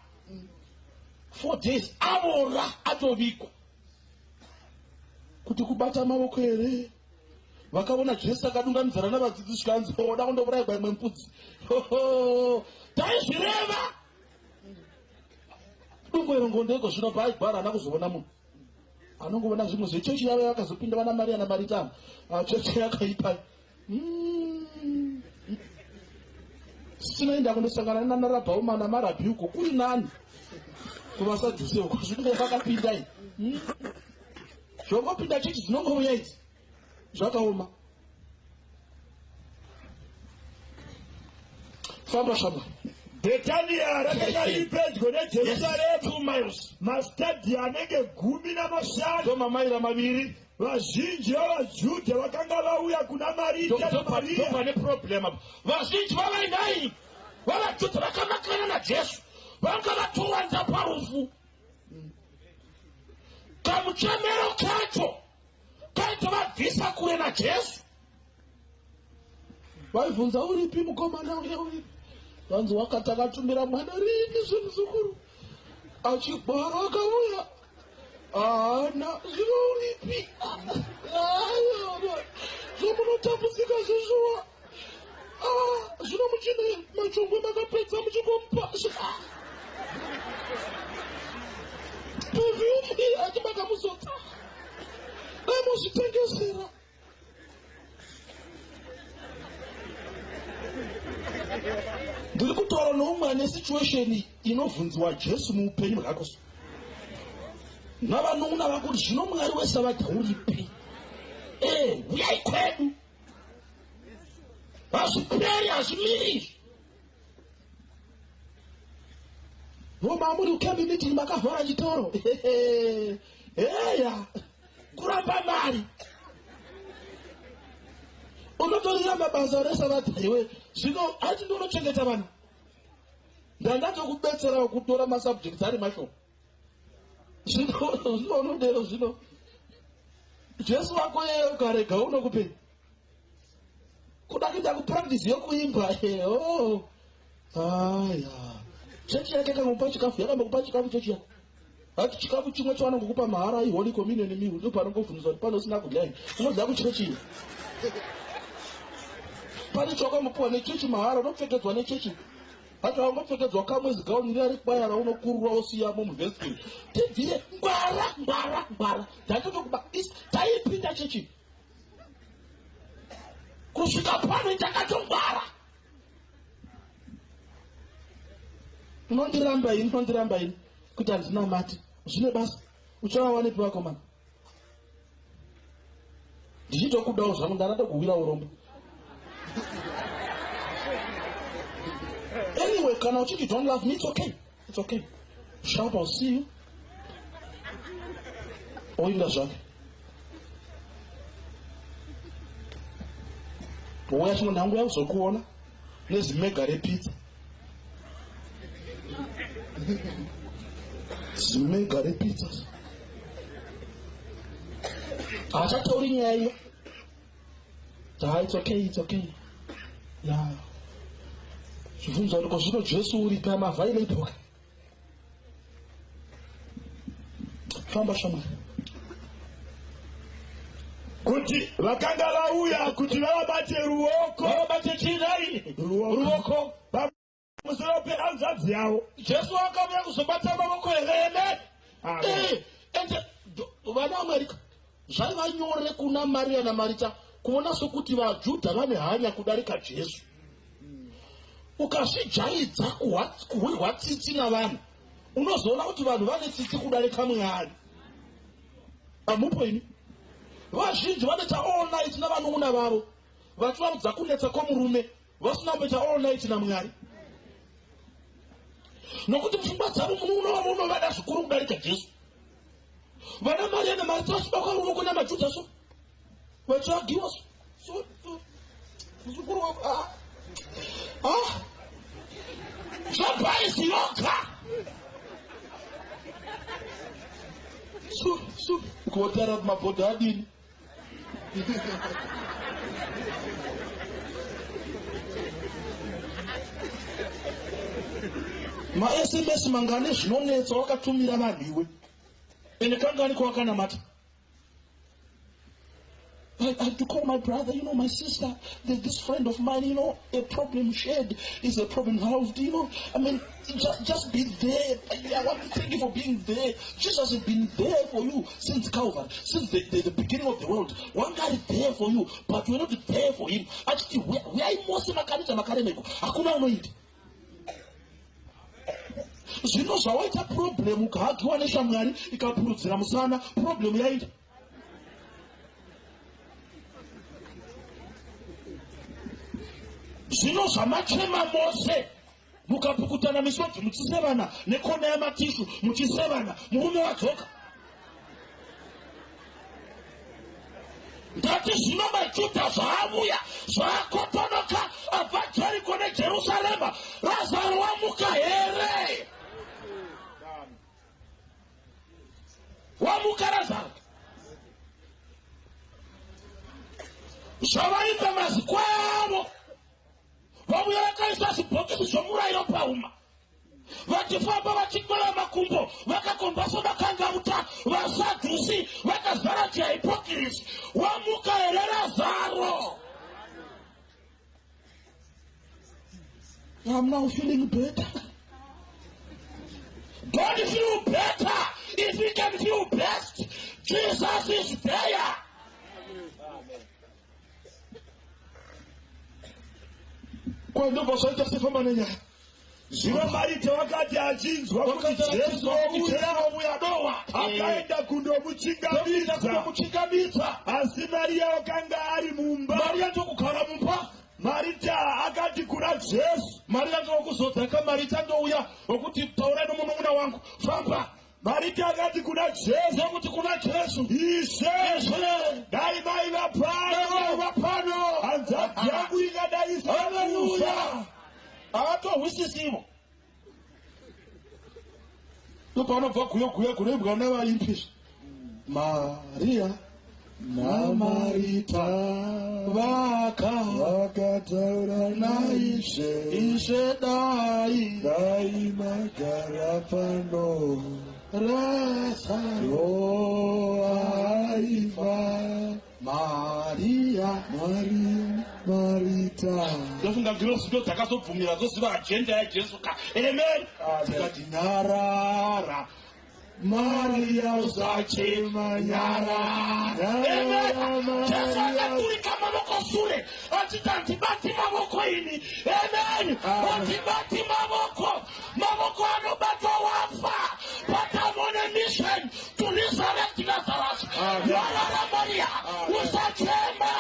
4 days avora atovigwa. Kuti kubata maoko here? Vakaona Jesu akadungamidzana navadzidzi zvikanzi oda kundourayigwa imwe mbudzi. Taizvireva dungwe ngondeko. Zvino paaigwara haana kuzoona munhu, anongoona zvimwe zvechechi yavo yakazopinda vana Maria naMaritana. Chechi yakaipa. Sinoenda kundosangana nanarabhauma namarabhi uko kuri nani kuvasadhuse uko zvinenge vakapinda i zvongopinda chechi dzinongouya idzi zvakaoma. Famba shamwari. Bhetania rakanga riri pedyo neJerusarema, 2 miles, mastadhi anenge 15. Ndo mamaira 2. Vazhinji vavaJudha vakanga vauya kuna Marita naMaria. Pane problem apa. Vazhinji vavainai vavaJudha vakamakana naJesu vanga vatowanza parufu. Kamuchemero kacho kaitovabvisa kure naJesu. Vaibvunza, uripi mukomana uya, uripi? Vanzi wakati akatumira mwana rini zvemuzukuru achigwara akauya haana. Zvino uripi? Zvomunotambudzika zvezvuwa zvino muchine machongwe makapedza muchingomupa perfume ati makamuzodza, dai muzvitengesera. Ndiri kutaura noumwe ane situation inovhunziwa Jesu muupenyu hwako navanun'una vakuti zvino Mwari wesavadha uripi? Uyai kwedu, hazviperi, hazvimiri izvi. Voma muri kucamp meeting makavhara chitoro, heya, kuramba mari. Unotorira mabasa resavata iwe. Zvino hati ndonochengeta vanhu. Ndandatokubetserawo kutora masubjects ari mashoma. Zvino zvino unodero zvino. Jesu wako yeye ukarega unokupei. Kuda kuita kupractice yokuimba. Oh. Aya. Chechi yake kangopa chikafu, yakambokupa chikafu chechi yako. Hati chikafu chimwe chavanongokupa mahara iholy communion meal ndipo panongobvunzwa kuti pane usina kudya here. Unodya kuchechi. Pane chawakambopiwa nechechi mahara unopfekedzwa nechechi. Hati wangopfekedzwa kamwe zigauni riya rekwaya raunokurura wosiyamo muvhesitiri. Tibvire ngwara ngwara ngwara. Ndatotokuba taipinda chechi. Kusvika pano takatongwara. Unondiramba ini, unondiramba ini kuti handinamati. Zvine basa. Uchavawanepi vakomana? Ndichitokudawo zvangu ndarada kuwira urombo. Anyway, kana uchiti don't love me, it's okay. It's okay. Sharp, I'll see you. Oinda zvake. Ouya chimwe ndanguya kuzokuona nezimega repizza. Zimega repizza. Haachatauri nyaya iyo. Ah, it's okay, it's okay. Yeah. Zvibvunza kuti ko zvino Jesu uripi am available. Famba shamwari. Kuti vakanga vauya kuti vavabate ruoko. Vavabate chii? Ruoko. Ruoko. Pamusoro pehanzvadzi yavo. Jesu akauya kuzobata mavoko here? Amen. Amen. Ende vana vaMwari zvaiva nyore kuna Maria naMarita kuona sokuti vaJudha vane hanya kudarika Jesu. Ukazvijaidza kuhwirwa tsitsi navanhu, unozoona kuti vanhu vane tsitsi kudarika Mwari. Hamupo ini. Vazhinji vanoita all night navanun'una vavo vachivaudza kunetsa kwomurume vasina kumboita all night naMwari. Nokuti mupfungwa dzavo munun'una wavo unovada zvikuru kudarika Jesu. Vana Maria naMarita vachibakwa ruoko namaJudha so vachiagiwa so so so muzukuru wavo ah ah zvabhaisi yoga so so kuotara mabhodha adini. MaSMS mangani zvinonetsa wakatumira vanhu iwe. Ende kangani kwawakanamata? I had to call my brother, you know, my sister, there's this friend of mine, you know, a problem shared is a problem halved, you know. I mean, just be there. I want to thank you for being there. Jesus has been there for you since Calvary, since the beginning of the world. One guy is there for you, but you're not there for him. Actually, we are mose makanisa makaremeko. Hakuna unoita. Zvino zvawaita problem ukahagiwa neshamwari ikapurudzira musana, problem yaita. Zvino zvamachema mose mukapukutana misodzi muchisevana nekona yamatishu muchisevana, murume wadzoka. Ndati zvino maJudha zvaavuya zvaakotonoka abva Jeriko neJerusarema, Razaro wamuka here? Wamuka Razaro. Zvavaimba mazikwaya avo vavuya vakaisa zvibhokisi zvomurayiro pauma, vachifamba vachikweva makumbo vakakomba somakangauta, vaSadhusi vakazara chihaipokirisi. Wamuka here Razaro? I'm now feeling better. Don't feel better if you can feel best. Jesus is there. Kwandobva zvaita sefamba nenyaya. Zvino Marita wakati achinzwa kuti Jesu wauya, dowa akaenda kundomuchingamidza. Kundomuchingamidza. Asi Maria wakanga ari mumba. Maria ndokugara mumba. Marita akati kuna Jesu. Maria ndokuzodza Marita ndouya wokuti taurai nomunun'una wangu. Famba. Marita akati kuna Jesu. Ndokuti kuna Jesu. Ishe, Ishe, dai maiva pano, dai maiva pano, hanzvadzi Havatohwisisivo. Ndopaunobva guyo guyo kunoimbwa navaimbi. Maria naMarita vakataura naIshe, Ishe dai dai magara pano, Razaro aifa. Maria. Maria, Marita. Ndofunga ngirozi ndo dzakazobvumira dzoziva agenda yaJesu ka. Amen. Dzikati nyarara Maria, usachema, nyarara. Amen. Jesu akaturika mavoko sure achiti handibati mavoko ini. Amen. Handibati mavoko. Mavoko anobatwa wafa, but I'm on a mission to resurrect Lazarus. Nyarara Maria, usachema.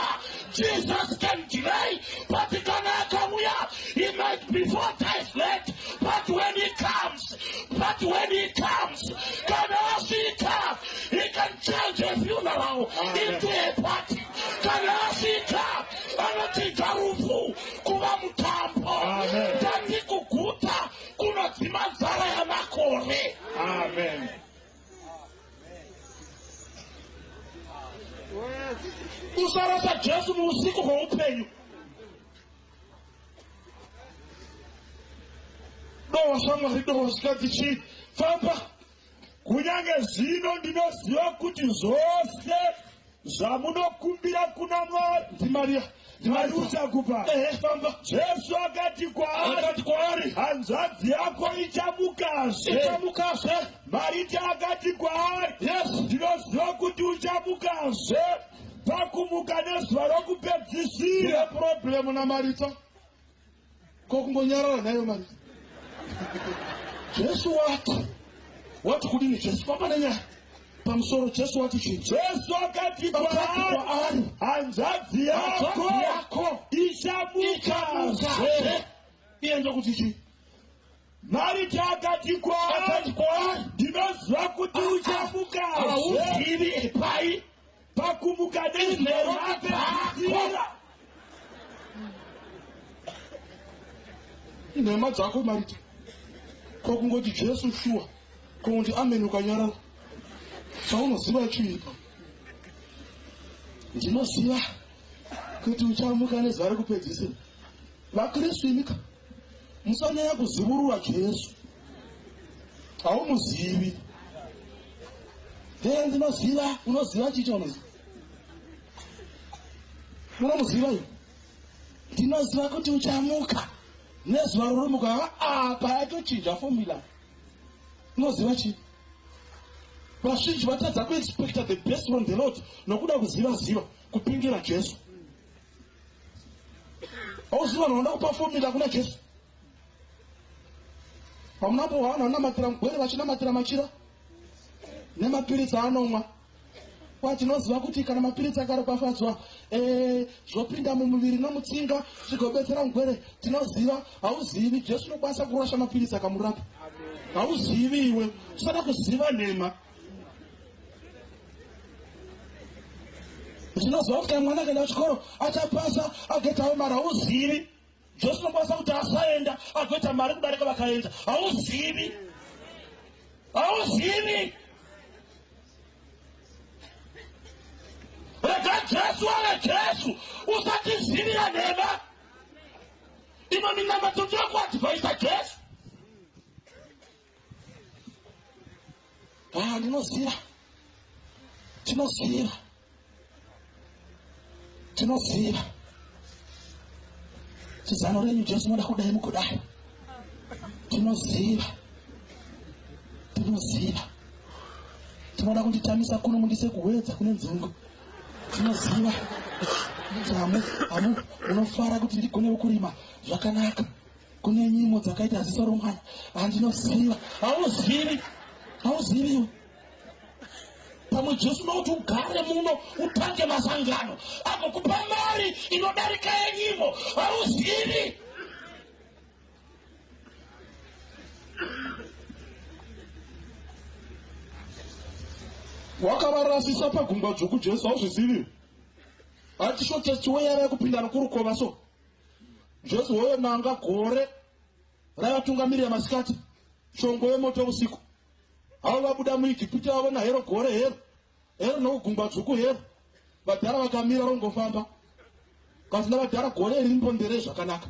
Jesus can delay, but kana akauya, he might be 4 days late, but when he comes, but when he comes, kana asvika, he can change a funeral into a party. Kana asvika, anochinja rufu kuva mutambo. Tati kuguta kunodzima nzara yamakore. Amen. Usarasa Jesu muusiku hweupenyu. Dowa shamwari, dowa zvikadzi chii? Famba. Kunyange zvino ndinoziva kuti zvose zvamunokumbira kuna Mwari, ndiMaria, Mwari uchakupa. Ehe, famba. Jesu akati kwaari, Akati kwaari, hanzvadzi yako ichamukazve. Ichamukazve. Marita akati kwaari, Yes. ndinoziva kuti uchamukazve pakumuka nezuva rokupedzisira. Ine problemu naMarita. Ko kungonyarara nayo Marita. Jesu wati, wati kudini Jesu? Famba nenyaya. Pamusoro Jesu wati chii? Jesu akati Akati kwaari, kwaari, hanzvadzi yako hanzvadzi yako ichamukazve. ichamukazve. Iye ndokuti chii? Marita akati kwaari, Akati kwaari, ndinoziva kuti uchamukazve hauzivi pai pakumuka nezuva Inhema rokupedzisira. Inhema dzako Marita. Ko kungoti Jesu shuwa, ko kuti amen ukanyarara. Chaunoziva chii pa? Ndinoziva kuti uchamuka nezuva rekupedzisira. VaKristu imika, musanyanya kuzivurura Jesu. Haumuzivi. Ndee ndinoziva, unoziva chii chaunoziva? Unomuziva iwe? Ndinoziva kuti uchamuka nezuva rorumuka. Apa yatochinja formula. Unoziva chii? Vazhinji vatadza kuexpecta the best from the Lord nokuda kuziva ziva kupingira Jesu. Hauzivi vanhu vanoda kupa formula kuna Jesu. Pamunapo vanhu vanonamatira mugwere vachinamatira machira nemapiritsi anomwa. Tinoziva kuti kana mapiritsi akaropafadzwa zvopinda mumuviri nomutsinga zvigobetsera mugwere. Tinoziva. Hauzivi Jesu unokwanisa kurasha mapiritsi akamurapa. Hauzivi iwe, usada kuziva nhema. Ndinoziva kuti kana mwana akaenda kuchikoro achapasa agoitawo mari. Hauzivi Jesu unokwanisa kuti asaenda agoita mari kudarika vakaenda. Hauzivi, hauzivi. Rega Jesu ave Jesu, usatizivira nhema. Imwe minamato ndinokuadvaisa Jesu. Ndinoziva, tinoziva, tinoziva chizano renyu Jesu munoda kudai mugodai. Tinoziva, tinoziva. Tinoda kunditamisa kuno mundise kuwedza kune nzungu. Tinoziva kuti munofara kuti ndigone kurima zvakanaka. Kune nyimo dzakaita ziso romwana. Handinoziva. Hauzivi, hauziviwe. Pamwe Jesu unokuti ugare muno utange masangano agokupa mari inodarika yenyimo. Hauzivi. Wakavarasisa pagungwa dzvuku Jesu, hauzvizivi. Hati shortest way yava yekupinda nokurukova so. Jesu hoyo nanga gore. Raivatungamirira masikati, shongwe yemoto usiku. Havo vabuda muIjipita vavona hero gore hero hero nokugungwa dzvuku hero. Vadhara vakamira rongofamba. Kasi navadhara gore iri rimbondere zvakanaka.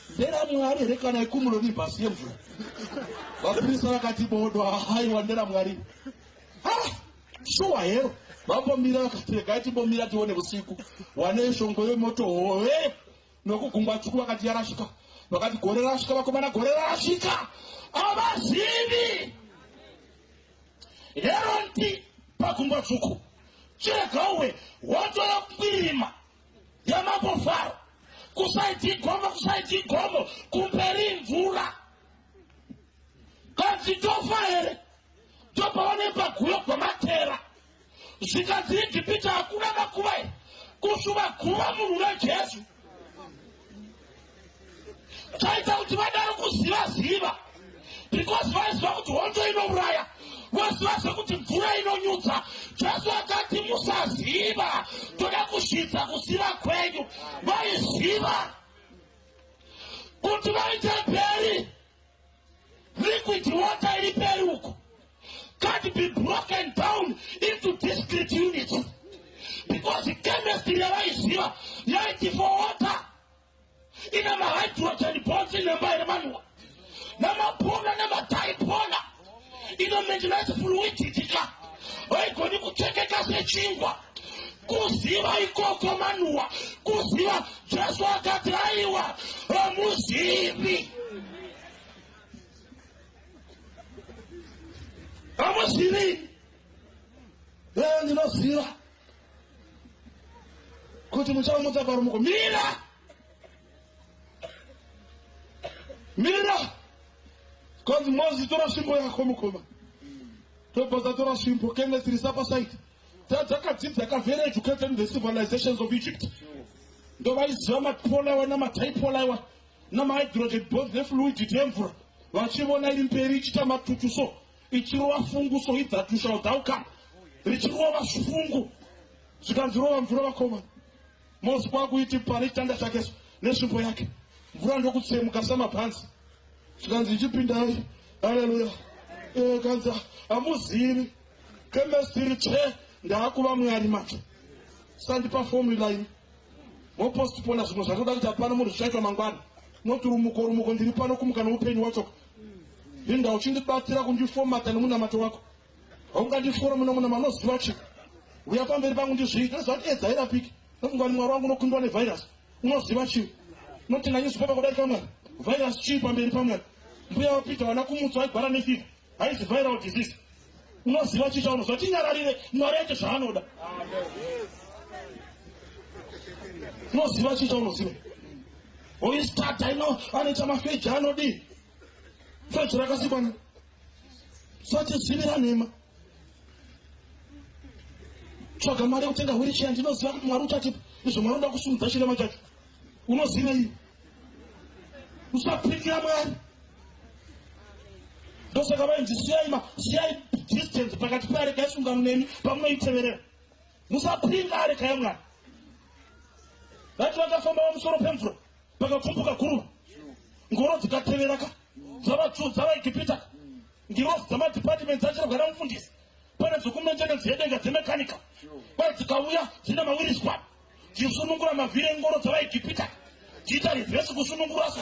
NderaMwari here kana ikumulonimbasi yemvura? Vapurisa vakati bodo, haiwa nderaMwari. Ah, shuwa hero. Vambomira vakati regai timbomira tione usiku. Wane shongwe yemoto hove nokugungwa tsvuku vakati yarasvika. Vakati gore rasvika vakomana, gore rasvika. Havazivi. Hero ndi pagungwa tsvuku. Chirega uwe hondo yokwirima yamambo Faro. Kusaiti gomo, kusaiti gomo, kumberi mvura. Kanzi tofa here? Ndopavanoimba guyo gwamatera. Zvikanzi Ijipita hakuna makuva here? Kushuva guva munhu raJesu. Chaita kuti vadaro kuziva ziva. Because vaiziva kuti hondo inouraya. Voziva zvekuti mvura inonyudza. Jesu akati musaziva, toda kusvitsa kuziva kwenyu. Vaiziva kuti vaite peri liquid water iri peri uko can't be broken down into discrete units because chemistry yavaiziva yaiti for water ine mahydrogen bonds inemba here manuwa namapolar nemadipolar inomaintainance fluidity ka haigoni kuchekeka sechingwa. Kuziva ikoko manuwa kuziva. Jesu akati aiwa, hamuzivi, hamuzivi. Ndinoziva kuti muchamutsa parumuko. Mira, mira. Kwanzi Mozi, tora svimbo yako mukoma. Tobva tatora svimbo. Chemistry sapasaiti dzakadzidza, very educated in the civilizations of Egypt. Ndovaiziva mapolar iwa namadipolar iwa namahydrogen bonds nefluidity yemvura. Vachivona iri mberi ichiita matutu so, ichirova fungu so, idzatusha udhaukama richirova fungu. Zvikanzi rova mvura vakomana. Mozi kwakuiti pane chitanda chake so nesvimbo yake, mvura ndokutsemuka samabhanzi. Zvikanzi ichipindai. Haleluya. Kanzi hamuzivi chemistry che ndaakuva Mwari manje. Sandipa formula ini mopostpona zvimwe zvatoda kuti hapana munhu zvichaitwa mangwana. Noti rumuko, rumuko, ndiri pano kumuka noupenyu wacho. Linda uchindibatsira kundifomata nemunamato wako. Haungandiforoma nomunama. Unoziva chi uya pamberi pangu ndizviite zati edza irapiki nofungani Mwari wangu unokundwa nevhairasi. Unoziva chii? Notenda newspaper kudarika Mwari. Vhairasi chii pamberi paMwari? Mbuya vaPita vana kumutswa aigwara nefever, haizi viral disease. Unoziva chii chaunoziva? Tinyararire, Mwari aite zvaanoda. Unoziva chii chaunoziva? Oistata ino anoita mafeji anodii? Feji rakasikwa na satizivira nhema. Tsvaga mari yekutenga wheelchair. Ndinoziva kuti Mwari uchatipa izvo. Mwari unoda kusumudza chirema chacho. Unoziva iyi? Usapikira Mwari. Ndosaka vainzi siyai siyai distance pakati peareka yesungano nemi pamunoiteverera. Musapinga areka yaMwari. Vati vakafamba pamusoro pemvura, pakapfumbuka guruva, ngoro dzikateveraka dzavaEgipita. Ngirozi dzamadepartment dzachirwa namufundisi. Pane dzekumaintenance yedenga, dzemechanical kwai dzikauya dzine mawheelspan, dzisunungura mavhiri engoro dzavaEgipita, dziita reverse kusunungura so.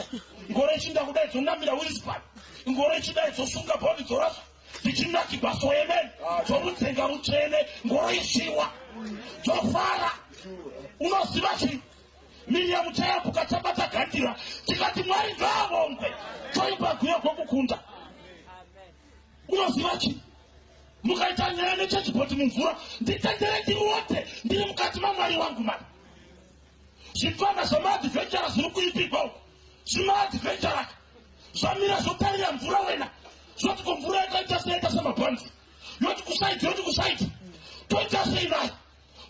Ngoro ichinda kudai, dzonamira wheelspan. Ngoro ichidai, dzosunga bhondi, dzorasa, dzichinakigwa so. Amen. Dzorudzenga rutsvene, ngoro ichiwa, dzofara. Unoziva chii? Miriamu chayambuka chabata gandira, tikati Mwari ngaavongwe, toimba guyo kwokukunda. Unoziva chii? Mukaita nyaya nechechibhoti mumvura, nditendere ndirote ndiri mukati maMwari wangu mani. Zvipfana zvamaadventura zviri kuipigwa uku, zvimaadventuraka zvamira zvotarira mvura wena, zvoti ko mvura yakaita seyaita semabhanzi, yoti kusaidi, yoti kusaidi, toita sei nayo?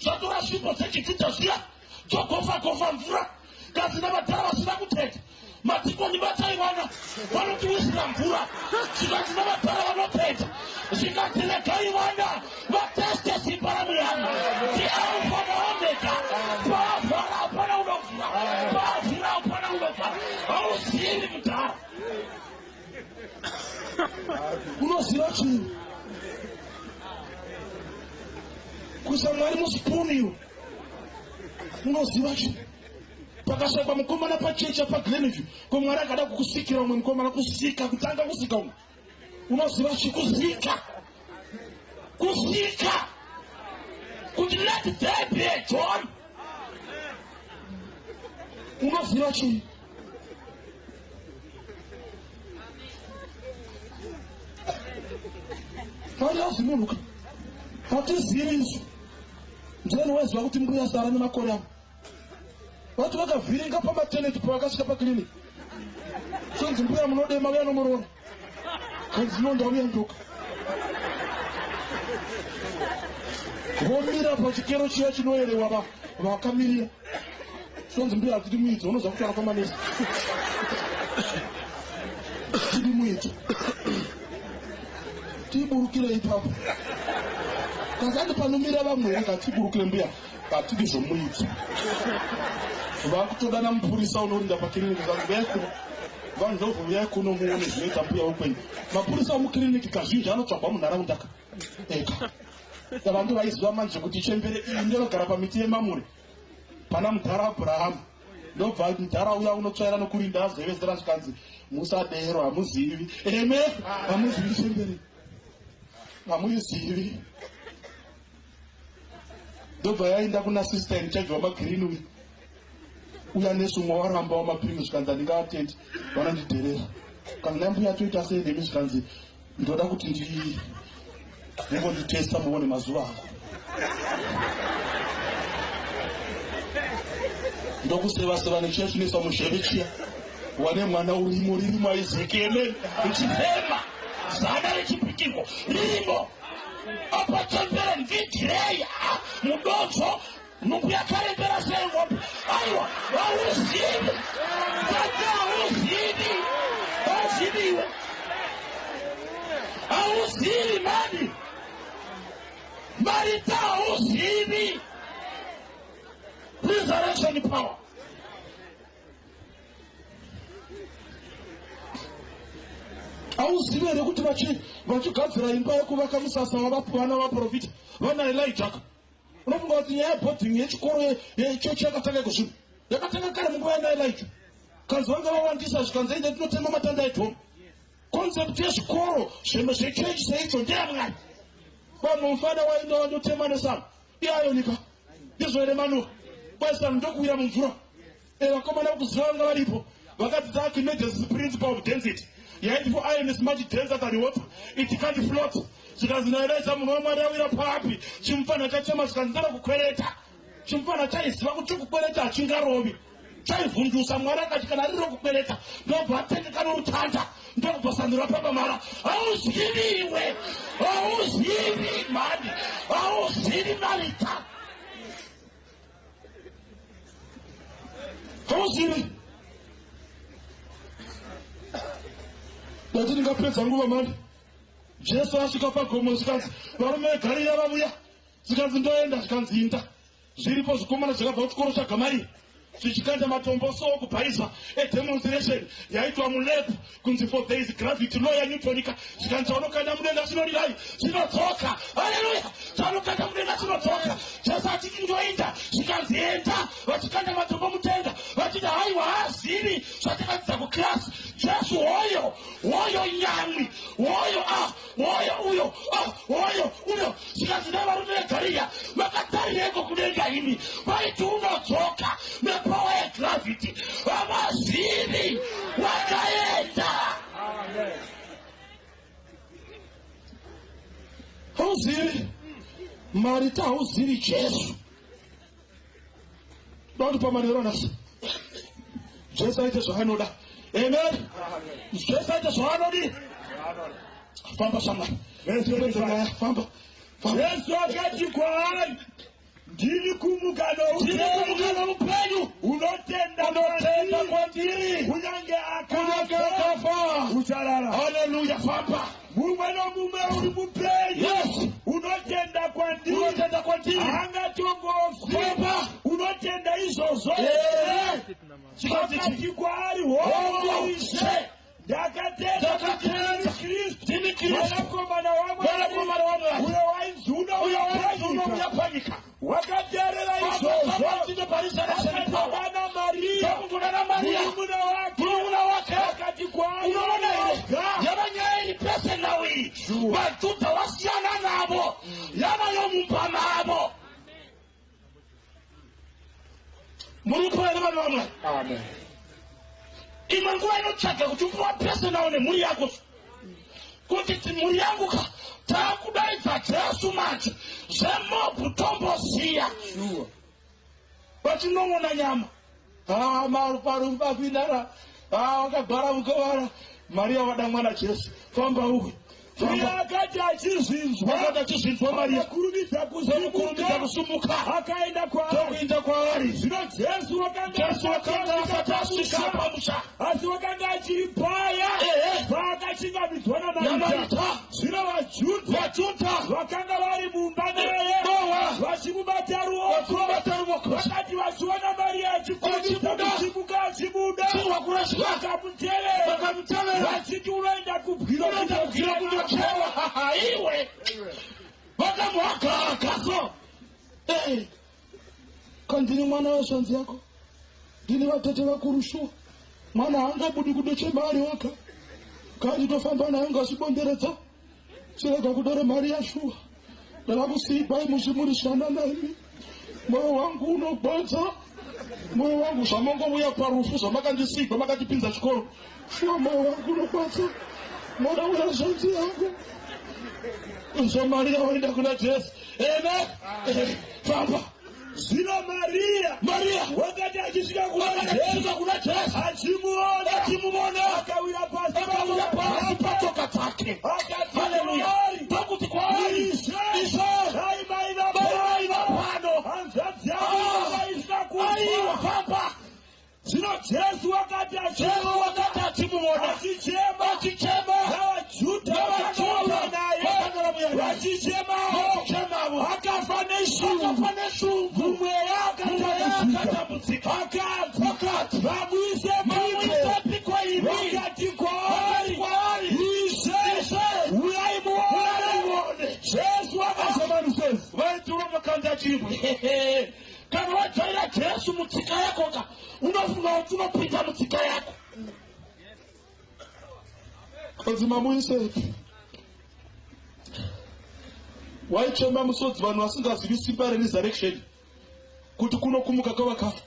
Zvatora svimbo dzechijudha zviya, dzogofa gofa mvura. Kazi navadhara vasina kutenda, madhikoni batai vana vanotiwisira mvura. Zvikati navadhara vanotenda, zvikati regai vana vateste simba raMwari. Ndialfa naOmega. Paavhara hapana unovhura, paavhura hapana unovhara. Hauzivi mudhara. Chii? Kuisa Mwari musipuni iwe. Unoziva chii? Pakashaikwa mukomana pachechi paGlenview, ko Mwari akada kukusikira umwe mukomana, kusika, kutanga kusika umwe. Unoziva chii? Kusika. Kusika. Kuti let there be a John. Unoziva chii? Mwari hazi munhu ka. Hatizivi isu. Ndiani waiziva kuti mbuya Sara nemakore avo? Vati vakavhiringa pamateneti pavakasvika paclinic. Sonzi mbuya munodema uya nomuroora. Kanzi no ndauya ndoka. Vomira pachikero chiya chinoerewa vakamirira. Sonzi mbuya hatidi muidzo, unoziva kutaura kwamanesi. Tidi muidzo. Tiburukire ipapo. Kazati panomira vamwe here ngatiburukire mbuya, hatidi zvomuidzo. Vakutodana mupurisa unorinda pakiriniki kanzi uyai kuno. Vanhu ndobva uyai kuno muone zvinoita mbuya wekwenyu. Mapurisa omukiriniki kazhinji anotsvagwa munharaunda ka. Eka. Vanhu vaiziva manje kuti chembere iyi ndinogara pamiti yemamure. Pana mudhara Abrahamu. Ndobva mudhara uya unotsvaira nokurinda azevezera zvikanzi musadero hamuzivi. Eme hamuzivi chembere. Hamuizivi. Ndobva yaenda kuna sister in charge wamagirini uya. Uya nesi umwe waramba wamapirimi zvikanzi handingaatendi vanondidherera. Kanzi nambuya toita sei nemi zvikanzi ndoda kuti ndingonditesta muone mazuva angu. Ndokuseva-seva nechiya chinoiswa muzheve chiya. Wane mwana urimo ririmo Isaac amen. Richifema zana rechipikirwa ririmo. Apa chembere ndidirei mudonzvo nhumbu yakarembera sei ngombe. Aiwa hauzivi. Tata hauzivi. Hauzivi iwe. Hauzivi mani. Marita hauzivi. Resurrection power. Hauzivi here kuti vachigadzira imba yekuvaka musasa wavana vaprofita vana Elijah. Unofunga kuti nyaya yeboarding yechikoro yechechi yakatanga iko zvino? Yakatanga kare munguva yana Elijah. Kanzi vanga vawandisa zvikanzi ende tinotema matanda edhomu. Concept yezvikoro zvechechi seicho ndeyamwari. Vanhu mufana wainda wandotema nesano. Iyayonika. Ndizvo here Manu? Kwaisano ndokuwira mumvura. Vakomana vokuziva vanga varipo. Vakadzidza Archimedes principle of density. Yaiti for iron is much denser than water. It can't float. Zvikanzi naElijah munhu waMwari awira papi. Chimufana chachema zvikanzi ndada kukwereta. Chimufana chaiziva kuti kukwereta hachingarovi. Chaivhundusa Mwari akati kana riri rokukwereta ndobva atendeka norutanda ndokubva sandura pabamara. Hauzivi iwe. Hauzivi mhani. Hauzivi Marita. Hauzivi. Ndati ndingapedza nguva mani. Jesu asvika pagomo zvikanzi varume veGarirea vauya. Zvikanzi ndoenda zvikanzi inda. Zviripo zvikomana zvakabva kuchikoro chaGamarieri. Zvichikanda matombo so kubhaisa edemonstration yaitwa mulab kunzi for there is gravity law yaNewtonika. Zvikanzi chaunokanda mudenga chinodirai chinodzoka. Haleluya! Chaunokanda mudenga chinodzoka. Jesu achiti ndoenda zvikanzi enda. Vachikanda matombo mutenga vachiti haiwa haazivi zvatakadzidza kuklasi. Jesu hoyo hoyo nyamwi hoyo hoyo uyo hoyo uyo. Zvikanzi navarume veGarirea vakatarireko kudenga imi vaiti unodzoka nepower yegravity havazivi wakaenda. Hauzivi Marita, hauzivi Jesu. Doti pamanero nhasi Jesu aite zvaanoda. Amen. Jesu aite zvaanodi. Famba shamwari. Famba. Jesu akati kwaari, ndini kumuka Ndini kumuka noupenyu. Unotenda Unotenda kwandiri kunyange kunyange akafa akafa uchararama. Haleluya. Famba. Mumwe nomumwe uri mupenyu Yes. unotenda kwandiri Unotenda kwandiri haangatongofi. Famba. Unotenda izvozvo? Zvikanzi Akati kwaari, Hongu, hongu Ishe, Ishe, ndakatenda ndakatenda Kristu ndini Kristu mwanakomana Muripo here, vanhu vaMwari? Amen. Imwe nguva inotsvaga kuti upiwa personal nemhuri yako, kuti mhuri yangu ka, taakudaidza Jesu manje, zvemobhu tombosiya. Sure. Vachinon'ona nyama, maruparupafinara wakagara mukovara Mariya wada mwana Jesu. Famba uwe. Iye akati achizvinzwa, Wakati achizvinzwa Mariya, akakurumidza kukurumidza kusimuka, kusumuka, akaenda kwaari. tokuenda kwaari. Zvino Jesu wakanga Jesu wakanga asati asvika pamusha, asi wakanga achiri paya paakachingamidzwa naMarita. NaMarita. Zvino vaJudha VaJudha vakanga vari mumba naye Bowa. vachimubata ruoko, vachimubata ruoko, vakati vachiona Mariya achikurumidza Achibuda. kusimuka achibuda, chirwa kurasvika, vakamutevera, vakamutevera, vachiti unoenda kubwiro unoenda kubwiro kundochewa. Iwe, vakamuhagahaga so. Kandini mwana weshanzi yako, ndini vatete vakuru, shuwa mwana haangabudi kudochema ari waka. Kanditofamba naye ngazvibonderedza, chirega kudore mari yashuwa. Ndakakusiibai muchimurishana naimi. Mwoyo wangu unogwadza, mwoyo wangu, zvamongouya parufu zvamakandisiigwa, makatipinza chikoro, shuwa mwoyo wangu unogwadza. Mwana uya zvanzi yangu izvo. Mariya waenda kuna Jesu. Amen. Famba. Zvino Mariya Mariya wakati achisvika kuna wakati Jesu, kuna Jesu, achimuona, achimuona, akawira pasi akawira pasi patsoka dzake. akati Haleluya. kwaari, Ndokuti kwaari, Ishe, Ishe, dai maiva dai maiva pano, hanzvadzi yangu Ah! yaisina Aiwa, kufa. famba. Zvino Jesu wakati Jesu achimuona wakati achimuona achichema, achichema, navaJudha navaJudha vakanga naye vakanga vauya naye vachichemawo, vachichemavo, akafa neshungu, akafa neshungu, mumweya mumweya akatambudzika, akatambudzika, akati, akati, vamuise mamuisepiko imi? Vakati kwaari, Vakati kwaari, Ishe, Ishe, uyai muone. muone. Jesu akashamanisezi. Vaiti unomukanda chibwe. Kana wajaira Jesu mutsika yako ka, unofunga kuti unopinda mutsika yako. Kanzi mamuisepi? Waichema musodzi. Vanhu vasingazivi simba reresurrection, kuti kunokumuka kwavakafa.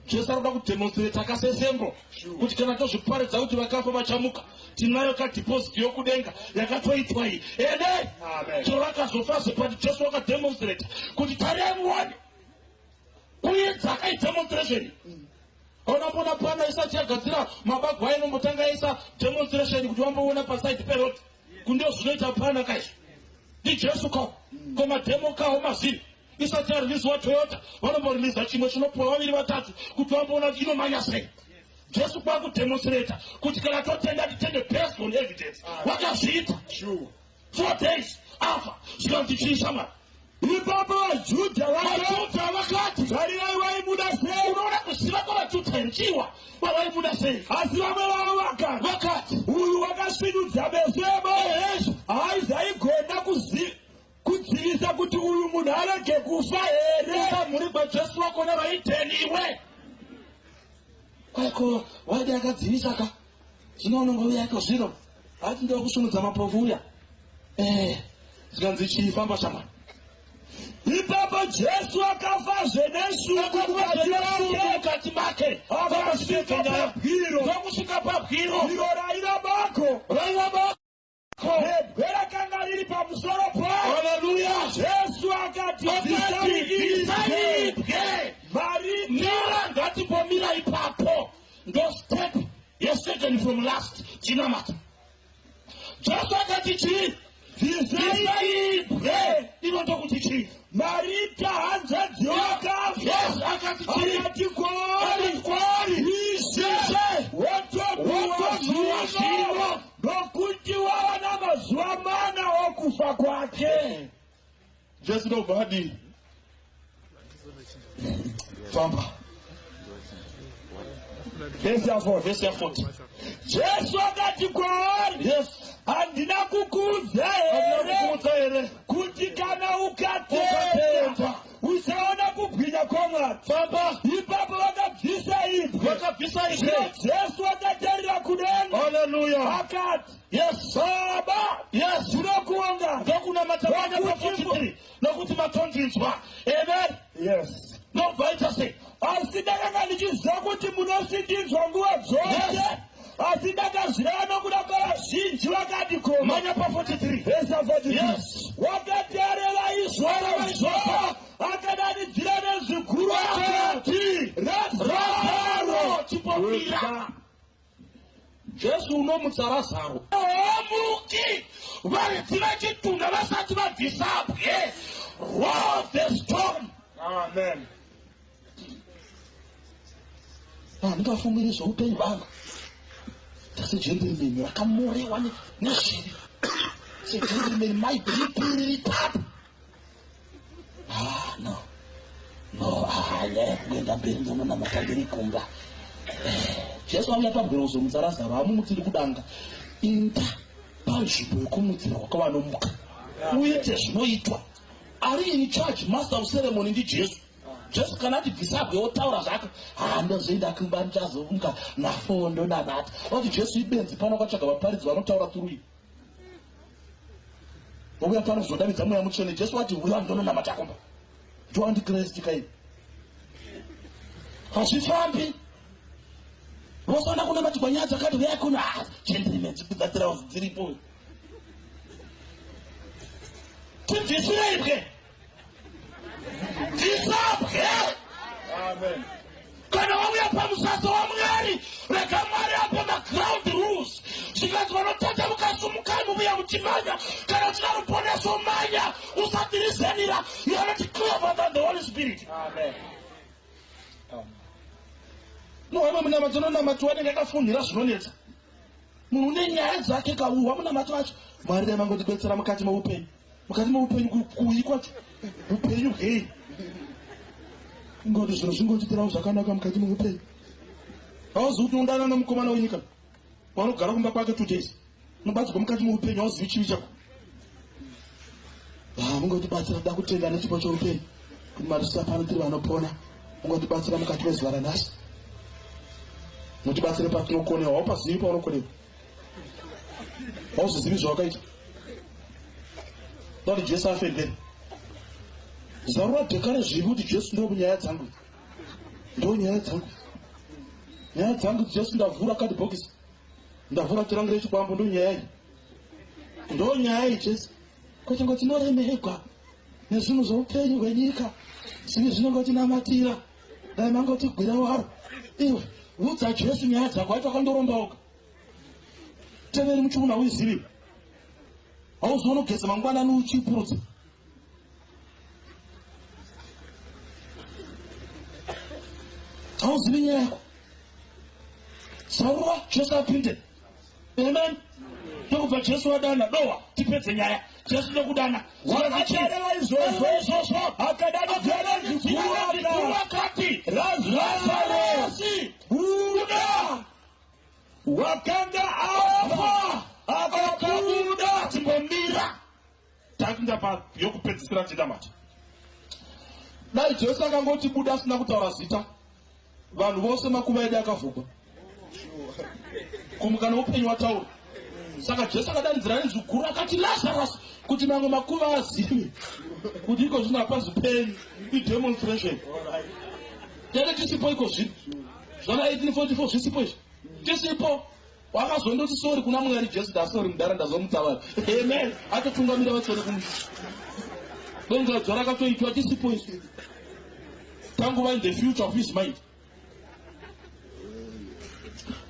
Jesu arikuda kudemonstrate akasesembo kuti kana tozviparidza kuti vakafa vachamuka, tinayo kadeposit yokudenga yakatoitwa iyi. Ene Amen. chero vakazofa zepati, Jesu wakademonstrate kuti tariai muone. Kuedza akaidemonstration. Aunambona pana isati yagadzira mabagwa, ainombotanga yaisa demonstration kuti vamboona paside peroad kundio zvinoita pana kaizvo. NdiJesu kawo komadhemo kawo mazviri. Isati yareleaswa Toyota, vanomboreleasa chimwe chinopuwa vaviri vatatu kuti vamboona kuti inomanya sei. Jesu kwakudemonstrata kuti kana totenda, titende based on evidence. Wakazviita. Sure. 4 days afa, zvikanzi chii, shamwari? Ipapo vaJudha vakati, VaJudha vakati, tarirai vaimuda sei! Unoona kuziva kwavaJudha here? Chiwa vavaimuda sei? Asi vamwe vavo vakati, Vakati, uyu wakasvinudza meso ebofu haizaigona kudzivisa kuti uyu munhu arege kufa here? Mhuri gwaJesu wakona vaiteniwe kwaiko waidi akadzivisa ka. Zvino unongouya iko zvino hati ndokusvinudza mapofu uya. Zvikanzi chii? Famba, shamwari. Ipapo Jesu akafazve neshungu mukati make, mukati make, akasvika pabwiro. Ndokusvika pabwiro. Bwiro raiva bako, raiva bako, nebwe rakanga riri pamusoro paro. Haleluya. Jesu akati, akati, bvisai bvisai ibwe. Ibwe. Marita Mira, ngatimbomira ipapo. Ndo step yesecond from last. Chinamata. Jesu akati chii? Bvisai Bvisai ibwe. Ino ndokuti chii? Marita hanzvadzi wakafa Yes, akati chii? akati kwaari, Akati kwaari, Ishe, Ishe, wotobviwa wotobviwa zvino, zvino, nokuti wava namazuva mana okufa kwake. Jesu ndobva adii? Famba. Vhesi ya4. Vhesi ya40. Jesu akati kwaari, handina kukuudza Handina here kukuudza here kuti kana ukatenda ukatenda uchaona kubwinya kwaMwari? Famba. Ipapo vakabvisa ibwe. Vakabvisa Zvino ibwe. Jesu akatarira kudenga, Haleluya. akati, Baba, ndinokuonga Ndokunamata kwanya pa43, nokuti matondinzwa. Amen. Yes. Ndobva ita sei? Asi Asi ndakanga ndichiziva kuti munosindinzwa nguva dzose, asi ndakazvireva nokuda kwavazhinji vakandikoma. Manya pa43. Vhesi 43. Yes. Wakati areva izvozvo, akadanidzira nezwi guru akati, Akati, Razaro, Chipomira. Jesu unomutsa Razaro. Hamuki varidzi vechitunha vasati vabvisa bwe. Roll the stone. Amen. Handingafumiri zveupenyu hwangu. Tasegentleman rakamorewa nezvivi. Segentleman my BP riri tapu. Ah, no. No, ah, nyaya yekuenda mberi ndinonamata ndiri kumba. Jesu auya pabwiro kuzomutsa Razaro, hamumutsiri kudanga. Inda panzvimbo yekumutsirwa kwavanomuka. Uite zvinoitwa. Ari in charge, master of ceremony ndiJesu. Jesu kana ati bvisa bwe otaura zvake, ha ndozoenda kumba ndichazomuka na4 ndonamata. Oti Jesu ibenzi pano akatsvaga vaparidzi vanotaura through. Wouya pano kuzodavidza Mweya Mutsvene. Jesu wati uya ndononamata kumba. Ndo antichrist kai. Hazvifambi. Vosana kunamatirwa nyaya dzakati uyai kuno. Ah, gentlemen, dzikudzatirawo dziripo. Tibvisirei bwe. Bvisabwe. Amen. Kana wauya pamusasa waMwari, rega Mwari ape maground rules. Zvikanzi vanotata mukasumukai muvuya muchimanya. Kana uchida ruponeso manya, usatirizanira. You are not clever than the Holy Spirit. Amen. Nohama munamato unonamatiwa anenge akafunhira zvinonetsa. Munhu une nyaya dzake kauhwa munamato wacho. Mwari dai mangotibetsera mukati meupenyu. Mukati meupenyu kuyi kwacho. Upenyu hwei? Ingoti zviro zvingotitirawo zvakanaka mukati meupenyu. Hauzivi kuti unodana nomukomana wenyika. Wanogara kumba kwake 2 days. Unobatsirwa mukati meupenyu, hauzivi chivi chako. Ah, mungotibatsira da kutenda nechipo cheupenyu. Kuti marisa pano tiri vanopona. Mungotibatsira mukati mezuva ranhasi. Mutibatsire patinokonewa. Haupazivi paunokonewa. Hauzozivi zvawakaita. Ndoti Jesu afe mberi. Zarura dheka rezvivi kuti Jesu ndo nyaya dzangu. Ndo nyaya dzangu. Nyaya dzangu Jesu ndavhura kadhibhokisi. Ndavhura tirango rechikwambo ndo nyaya iyi. Ndo nyaya iyi Jesu. Kwete ngoti tinoremerwa nezvinhu zvoupenyu hwenyika. Zvivi zvinongotinamatira. Dai mangotigwira waro. Iwe udza Jesu nyaya dzako aita wakandorombaoka. Teveri muchiuna uizivi. Hauzoona kugeza mangwanani uchipurudza. Hauzivi nyaya yako. Zarura Jesu apinde. Amen. Ndokubva Jesu adana dowa tipedze nyaya. Jesu ndokudana. Wakati areva izvozvo, Izvozvo. akadanidzira nezwi guru akati, Razaro, buda! Wakanga afa, akabuda. Timbomira. Takuenda pa yokupedzisira tinamata. Dai Jesu akangoti buda asina kutaura zita, vanhu vose makuva edu akavhugwa. Kumuka noupenyu wataura. Saka Jesu akadanidzira nenzwi guru akati Lazarus, kuti mamwe makuva azive kuti iko zvino hapazi penyu, idemonstration. Tete tisipo iko zvino. Zvana 1844 zvisipo izvi. Tisipo. Wakazondoti sorry kuna Mwari Jesu, ndasori mudhara ndazomutsa vanhu. Amen. Atotungamira vatsvene kumusha. Denga dzva rakatoitwa tisipo izvi. Tanguva in the future of his mind.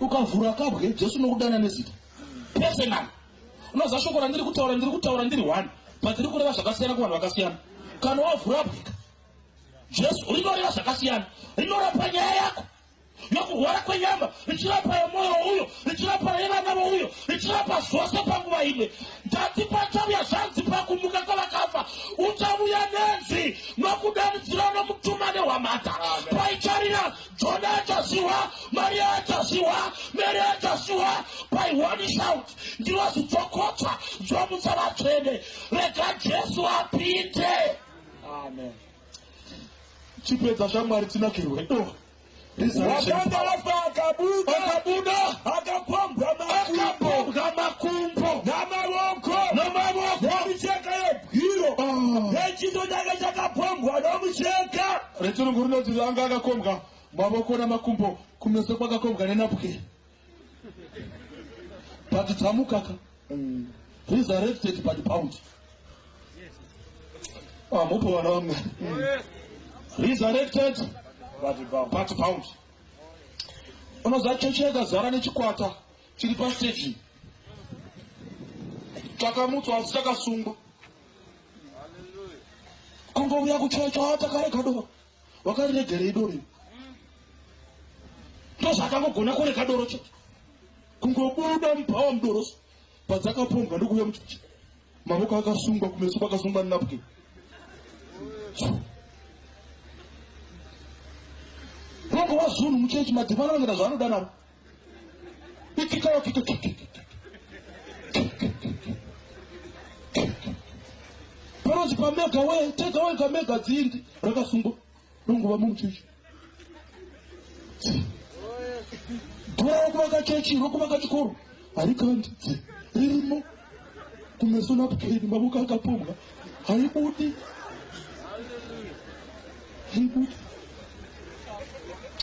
Ukavhura kabwe Jesu nokudana nezita. Personal. Unoziva shoko randiri kutaura, ndiri kutaura ndiri one, but riri kureva zvakasiyana kuvanhu vakasiyana. Kana wavhura bwika, Jesu rinoreva zvakasiyana. Rinorapa nyaya yako yokurwara kwenyama, richirapa yemwoyo uyo, richirapa yevana vouyo, richirapa zvose panguva imwe. Ndati pachauya zvanzi pakumuka kwavakafa, uchauya nenzwi nokudanidzira nomutuma nehwamata. Paicharira Jona achaziwa, Maria achaziwa, Mary achaziwa, by one shout. Ndiro zidzokotswa dzomutsa vatsvene. Rega Jesu apinde. Amen. Chipedza shamwari tinakirwe. Oh. Resurrection. Wakanga afa akabuda, Akabuda akapombwa makumbo akapombwa makumbo namavoko namavoko. nemicheka yebwiro, Ah. nechiso chake chakapombwa nomucheka. Rechirungu rinoti anga akakombwa. Mavoko namakumbo kumeso kwakakombwa nenapukeni. But dzamukaka. Resurrected but bound. Ah, mupo vana vamwe. Resurrected but bound. Unoziva chechi yakazara nechikwata chiri pasteji. Chakamutswa asi chakasungwa. Kungouya kuchechi takarega doro. Wakariregerei doro iri? Ndozvakangogona kurega doro chete. Kungobuda mubhawa mudoro padzakapombwa ndokuuya muchechi. Mavoko akasungwa kumeso kwakasungwa nenapukeni. Rongova zunhu muchechi madhimana anoita zvaanoda naro. Ikikawa kika kika. Panonzi pamega we tega wega mega dzindi rakasungwa rongova mumuchechi. Dhora rokuvaka chechi rokuvaka chikoro harikandi ririmo kumeso napukeni mavoko akapombwa haibudi haibudi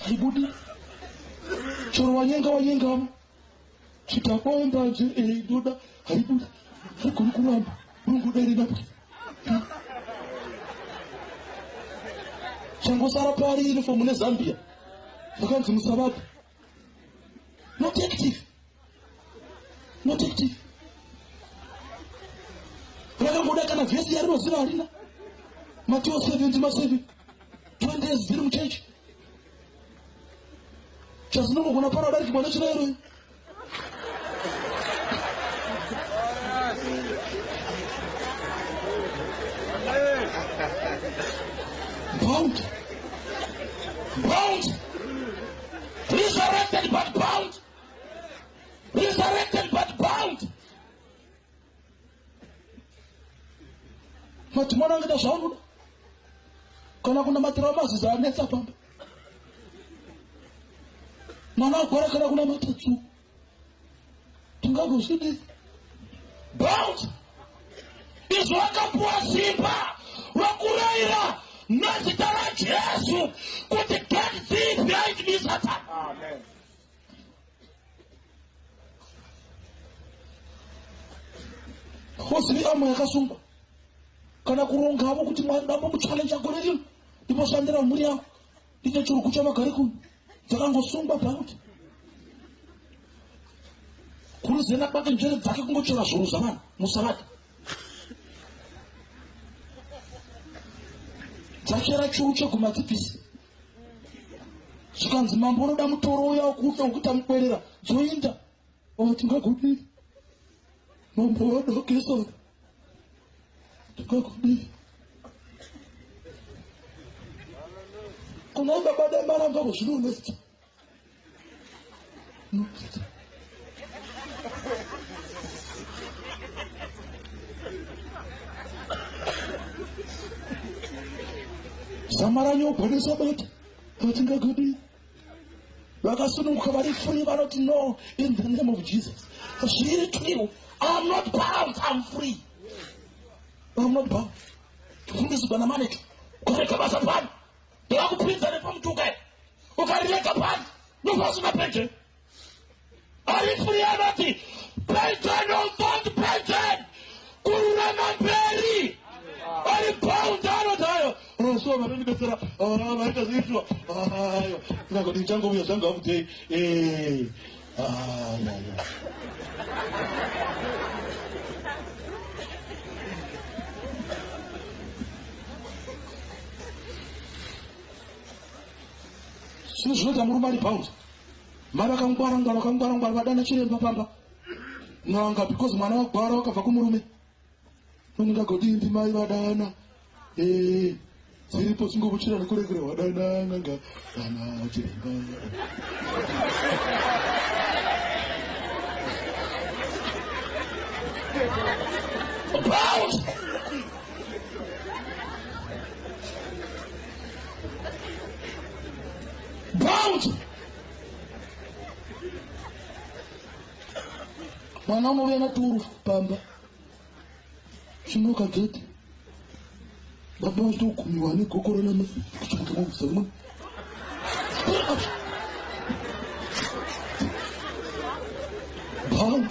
haibudi chero wanyenga wanyengamo chitakomba nje ndoda haibudi haigoni kuramba rongoda rinapukeni changosara pari uniform neZambia zvakanzi musavape. Not active. Not active. Rakangoda kana vhesi yarinoziva harina. Mateo 7 ndima 7. 20 years dziri muchechi. Chazinongogona pano adarikirwa nechirayiro. Bound. Bound. Resurrected but bound. Resurrected but bound. Madhimoni angaita zvaanoda. Kana kunamatira mazizi anetsa pamba. Mwana agwara kana kunamata tsuku. Tingagozvidii? Bound. Izvo akapuwa simba rokurayira nezita raJesu kuti get thee behind me, Satan. Amen. Hozivi amwe yakasungwa. Kana kurongavo kuti ndambo muchallenge gore rino ndimboshandira mhuri yangu ndiite chirugu chavagari kuno dzakangosungwa bound. Kuruzena kwake njere dzake kungochera zvuru zvavanhu musavadi. Dzachera churu cheguma dzibvisi. Zvikanzi mambo unoda mutoro uya wekuita wekuita mukwerera dzoinda. Oh, tingagodii? Mambo wadokesa. Tingagodii? Kuna baba dai maramba kuzvinonetsa. Nonetsa. Zama ranyogwa nesabata. Vatingagodii? Vakasununguka vari free vanoti no in the name of Jesus. Zviri true. I'm not bound, I'm free. I'm not bound. Kufundiswa namanager. Ukarega basa pano. Ndakakupinza nepamutuka. Ukarirega pano. Nopasina pension. Ari free anoti pension or don't pension. Kururama mberi. Ari bound anoti ayo. Oh, so vanondibetsera. Vaita zviitwa. Ayo. Ndingagoti ndichangouya zvangu hakutei. Ah, ya, ya. Zvino zvinoita murume ari bound. Mai vakangwara ngwara vakangwara ngwara vadana chiremba pamba. N'anga because mwana wagwara wakabva kumurume. Ndingagodii ndimai vadana. Dziripo dzingobuchira nekuregera wadana n'anga dana chiremba. Bound! Bound! Mwana unouya naturu pamba. Chinoka gate. Baba vachitogumiwa negokoro namai. Kuchimuka mubvisa rimwe. Bound.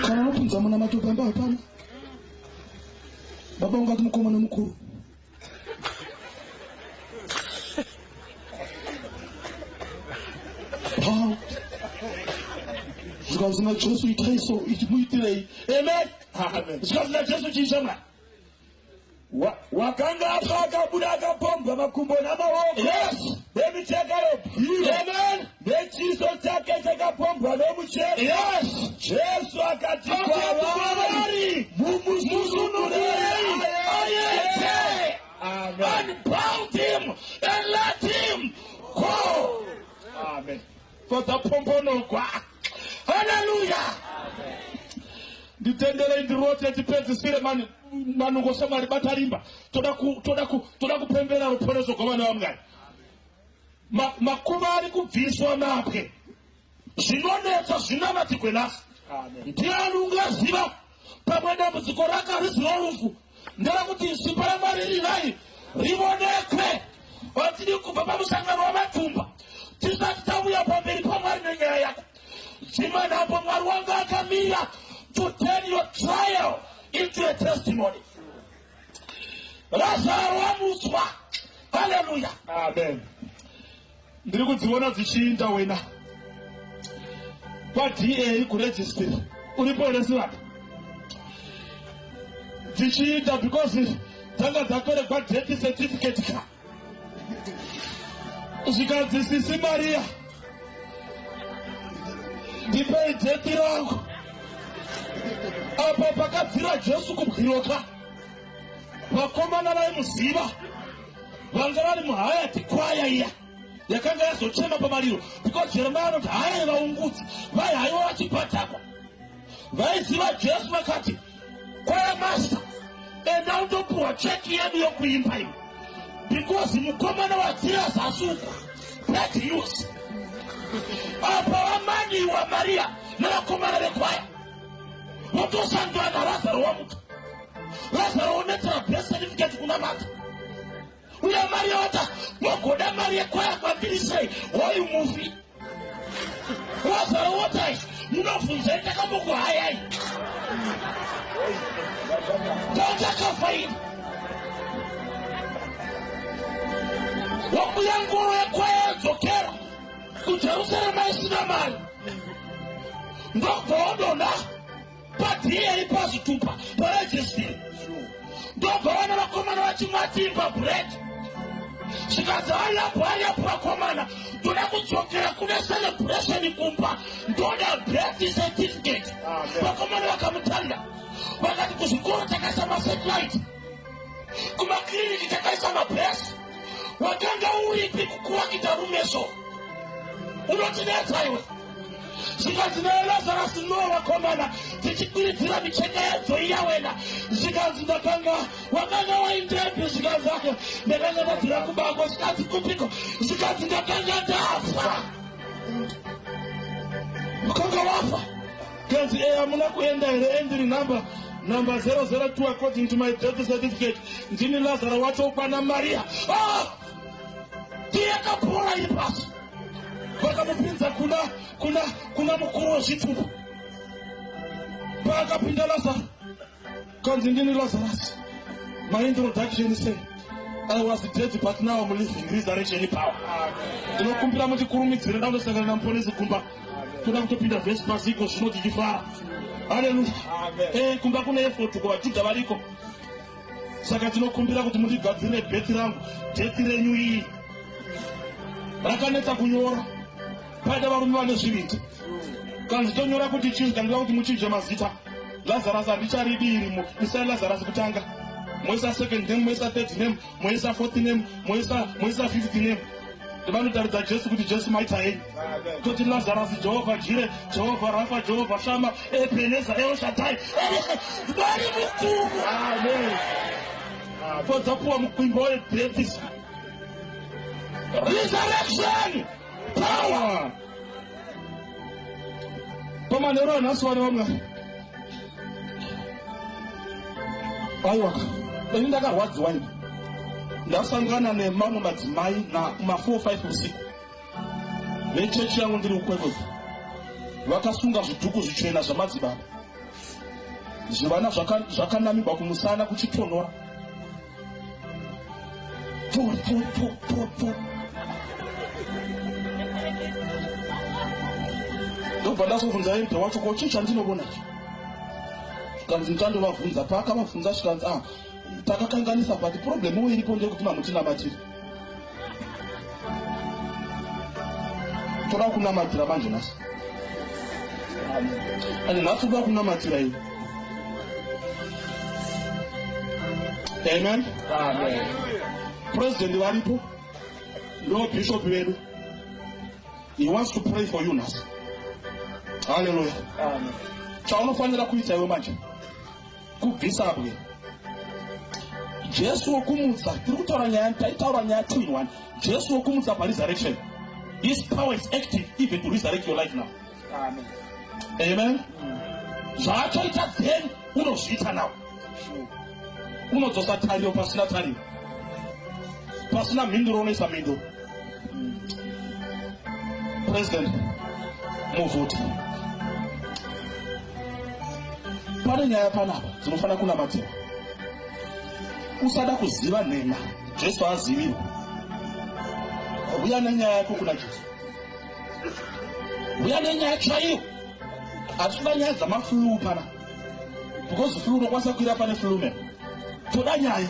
Kana unopinza munamato pamba hapana. Baba ungati mukomana mukuru. Bound. Zvikanzi naJesu itai so, muitirei. Amen. Amen. Zvikanzi naJesu chiisha Mwari. Wakanga afa akabuda akapombwa makumbo namaoko Yes. nemicheka yebwiro Amen. nechiso chake chakapombwa nomucheka. Yes. Jesu akati Akati kwavari, kwavari, mumusunungurei aende. Amen. Unbound him and let him go. Amen. Fodza pomponogwa. Hallelujah. Nditenderei ndirote tipedzisire mani manungo shamwari batarimba. Toda kupembera ruponeso rwavana vaMwari. Makuva ari kubviswa mapwe. Zvinonetsa zvinamatirwe nhasi. Amen. Ndiani ungaziva pamwe dambudziko rake hariziva rufu, nderekuti simba raMwari rirai rionekwe. Vatidi kubva pamusangano wamatumba tisati tauya pamberi paMwari nenyaya yako. Dzimwe nhambo Mwari wanga akamira to turn your trial into a testimony. Razaro wamutswa. Haleluya. Amen. Ndiri kudziona dzichiinda wena kwaDA kuregistry. Uripo here sivapa? Dzichiinda because dzanga dzatoregwa death certificate ka. Zvikanzi, sisi Mariya, ndipei death rangu. Apa pakabvira Jesu kubwiroka, vakomana vaimuziva vanga vari muhayati kwaya iya yakanga yazochema pamariro, because Jeremia anoti haya vaungudzi vaihaiwa vachibhadhakwa vaiziva Jesu. Vakati, "Choir master, enda undopiwa cheki yedu yokuimba iwe, because mukomana wadzira zasi uku." Bad news. Apa vamaniwa Mariya nevakomana vekwaya votosangana naRazaro wamuka. Razaro onetsera birth certificate kuna Mata uye Mariya wata mogoda mari yekwaya kwandiri sei? Hoyu mufi Razaro wotai munobvunzai, takambokuhayai tandakafa ini. Wakuya ngoro yekwaya yadzokera kuJerusarema isina mari, ndobva wadonha paDA pazvitupa paregistry. Ndobva vana vakomana vachimwatimba bread. Zvikanzi, "Ayapo, ayapo vakomana, ndoda kudzokera kune celebration kumba, ndoda birth certificate." Amen. Vakomana vakamutanda vakati, "Kuzvikoro takaisa masatellite, kumakiriniki takaisa mabhesi, wakanga uripi kukuwakita rumeso? Unotinetsa iwe." Zvikanzi naye Lazarus, "No vakomana," tichikwiridzira micheka yadzo iya wena. Zvikanzi, "Ndakanga wakanga waindepi?" Zvikanzi, "Ake ndakanga ndabvira kubako." Zvikanzi, "Kupiko?" Zvikanzi, "Ndakanga ndafa." "Wakanga wafa?" Kanzi, "E, hamuna kuenda here? Endiri number 002 according to my death certificate. Ndini Lazaro wacho kwana Maria." Ah! Tiyakapora iri pasi. Vakamupinza kuna mukuru wezvitupa. Paakapinda Lazaro, kanzi, "Ndini Lazarus. My introduction say I was dead, but now I'm living. Resurrection power." Ndinokumbira mutikurumidzire, ndandosangana namuponesi kumba. Toda kutopinda vhesi pasiko zvino tichifara. Haleluya. Amen. Kumba kune effort kuvajudha variko, saka tinokumbira kuti mutigadzirire birth rangu. Death renyu iyi rakanetsa kunyora, paida varume vane zvivindi. Kanzi, "Tonyora kuti chii?" Kandiva kuti muchinje mazita. Lazarus handicharidi irimo, isai Lazarus kutanga, moisa second name, moisa third name, moisa fourth name, moisa fifth name. Ndivanotaridza Jesu kuti, "Jesu, maita hei." Amen. Toti Lazarus, Jehovha Jireh, Jehovha Rafa, Jehovha Shama, Ebeneza, El Shaddai, Mwari mukuru. Amen. Fodzapuwa mukwimbo wedeath resurrection power. Pamanheru anhasi, vana vaMwari, aiwaka, ini ndakarwadziwa. Ini ndasangana nemamwe madzimai kuma4 5 usiku vechechi yangu ndiri kuKwekwe, vakasunga zvidhuku zvichena zvamadzibaba, zvivana zvakanamigwa kumusana kuchitonhora. Pu pu pu pu pu. Ndobva ndazobvunza elder wacho, ko chii chandinoona ichi? Zvikanzi ndichandovabvunza. Paakavabvunza, zvikanzi, "Ah, takakanganisa, but problem iripo ndeyekuti mamutinamatiri. Toda kunamatira manje nhasi." Ande nhasi toda kunamatira iwe. Amen. Amen. President varipo, ndo bishop vedu. He wants to pray for you nhasi. Haleluya. Amen. Chaunofanira kuita iwe manje kubvisa bwe. Jesu wokumutsa, tiri kutaura nyaya, taitaura nyaya two in one. Jesu wokumutsa paresurrection, his power is active even to resurrect your life now. Amen. Amen. Zvaachaita then, unozviita now. Unodzosa tariro pasina tariro, pasina mhinduro unoisa mhinduro. President muvhuti, pane nyaya panapa dzinofanira kunamatirwa. Usada kuziva nhema, Jesu azivirwa. Uya nenyaya yako kuna Jesu, uya nenyaya chaiyo. Hatitoda nyaya dzamaflu pana, because flu unokwanisa kuira pane flu man. Toda nyaya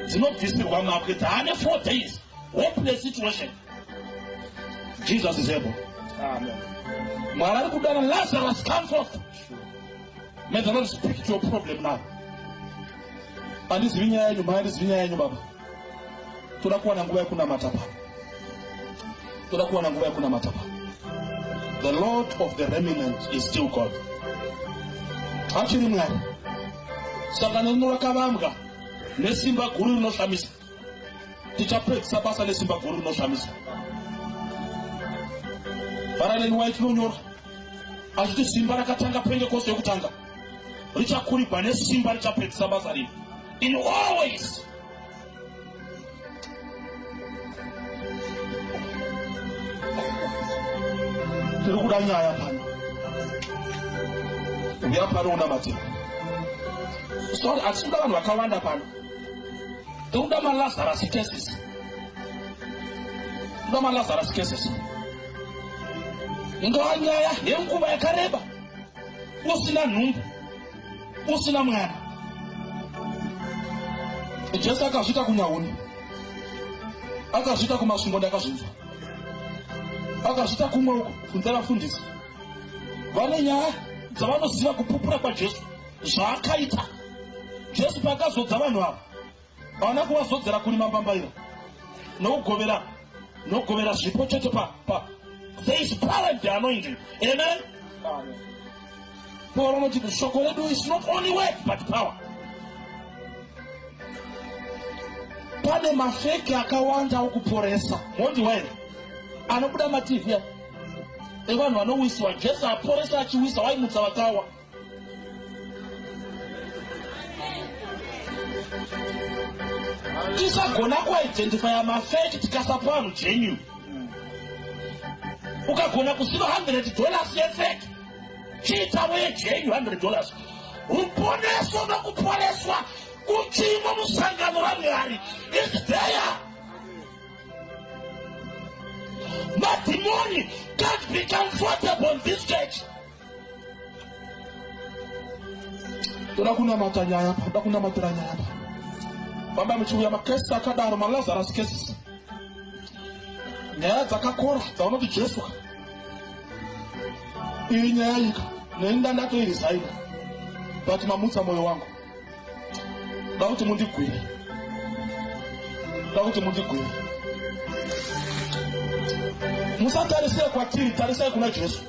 dzinobvisirwa mabwe, dzaane 4 days, hopeless situation. Jesus is able. Amen. Mwari ari kudana, "Lazarus, come forth." May the Lord speak to your problem now. Handizivi nyaya yenyu mai, handizivi nyaya yenyu baba. Toda kuwana nguva yekunamata pano, toda kuwana nguva yekunamata pano. The Lord of the remnant is still God, achiri Mwari. Sangano rino rakavambwa nesimba guru rinoshamisa. Tichapedzisa basa nesimba guru rinoshamisa. Ellen White inonyora achiti simba rakatanga Pentecost yekutanga richakurigwa nesimba richapedzisa basa rino in always. Tiri kuda nyaya pano. Uya pano unamatira. Sorry, hatisi kuda vanhu vakawanda pano. Tiri kuda maLazarus cases, kuda maLazarus cases. Ingava nyaya yenguva yakareba usina nhumbu, usina mwana. Jesu akazviita kuNyahuni, akazviita kuMasvingo, ndakazvinzwa. Akazviita kumwe uko. Bvunza vafundisi, vane nyaya dzavanoziva, kupupura kwaJesu zvaakaita. Jesu paakazodza vanhu ava, havana kuvazodzera kurima mbambaira nokugovera zvipo chete. Pa pa there is power in the anointing. Amen. Amen. Paul anoti shoko redu is not only word but power. Pane mafake akawanda okuporesa mondi wairi anobuda maTV evanhu vanowisiwa. Jesu aporesa achiwisa, waimutsa vakawa. Tisagona kuidentifya mafake, tikasapa vanhu genuine. Ukagona kuziva $100 yefake, chiitavo yegenuine $100. Ruponeso nokuporeswa kuchimo musangano raMwari is there. Madhimoni can't be comfortable in this church. Toda kunamata nyaya pa, toda kunamatira nyaya pa. Baba, muchiuya macases akadaro, maLazarus cases, nyaya dzakakora dzaunoti, "Jesu ka, iyi nyaya ika neni ndatoirizaina, but mamutsa mwoyo wangu. Da kuti mundigwire, da kuti mundigwire." Musatarisei kwatiri, tarisai kuna Jesu.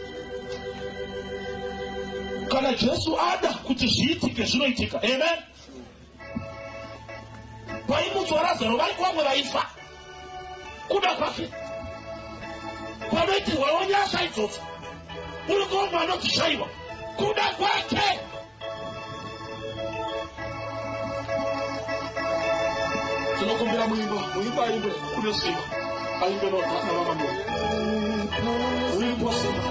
Kana Jesu ada kuti zviitike, zvinoitika. Amen. Paimutswa Razaro, vari vamwe vaifa. Kuda kwake panoitirwawo nyasha idzodzo. Uri kuomwe anodzishayiwa kuda kwake. Tinokumbira muimba, muimba aimbe kune simba, aimbe navamamwe. Uripo simba.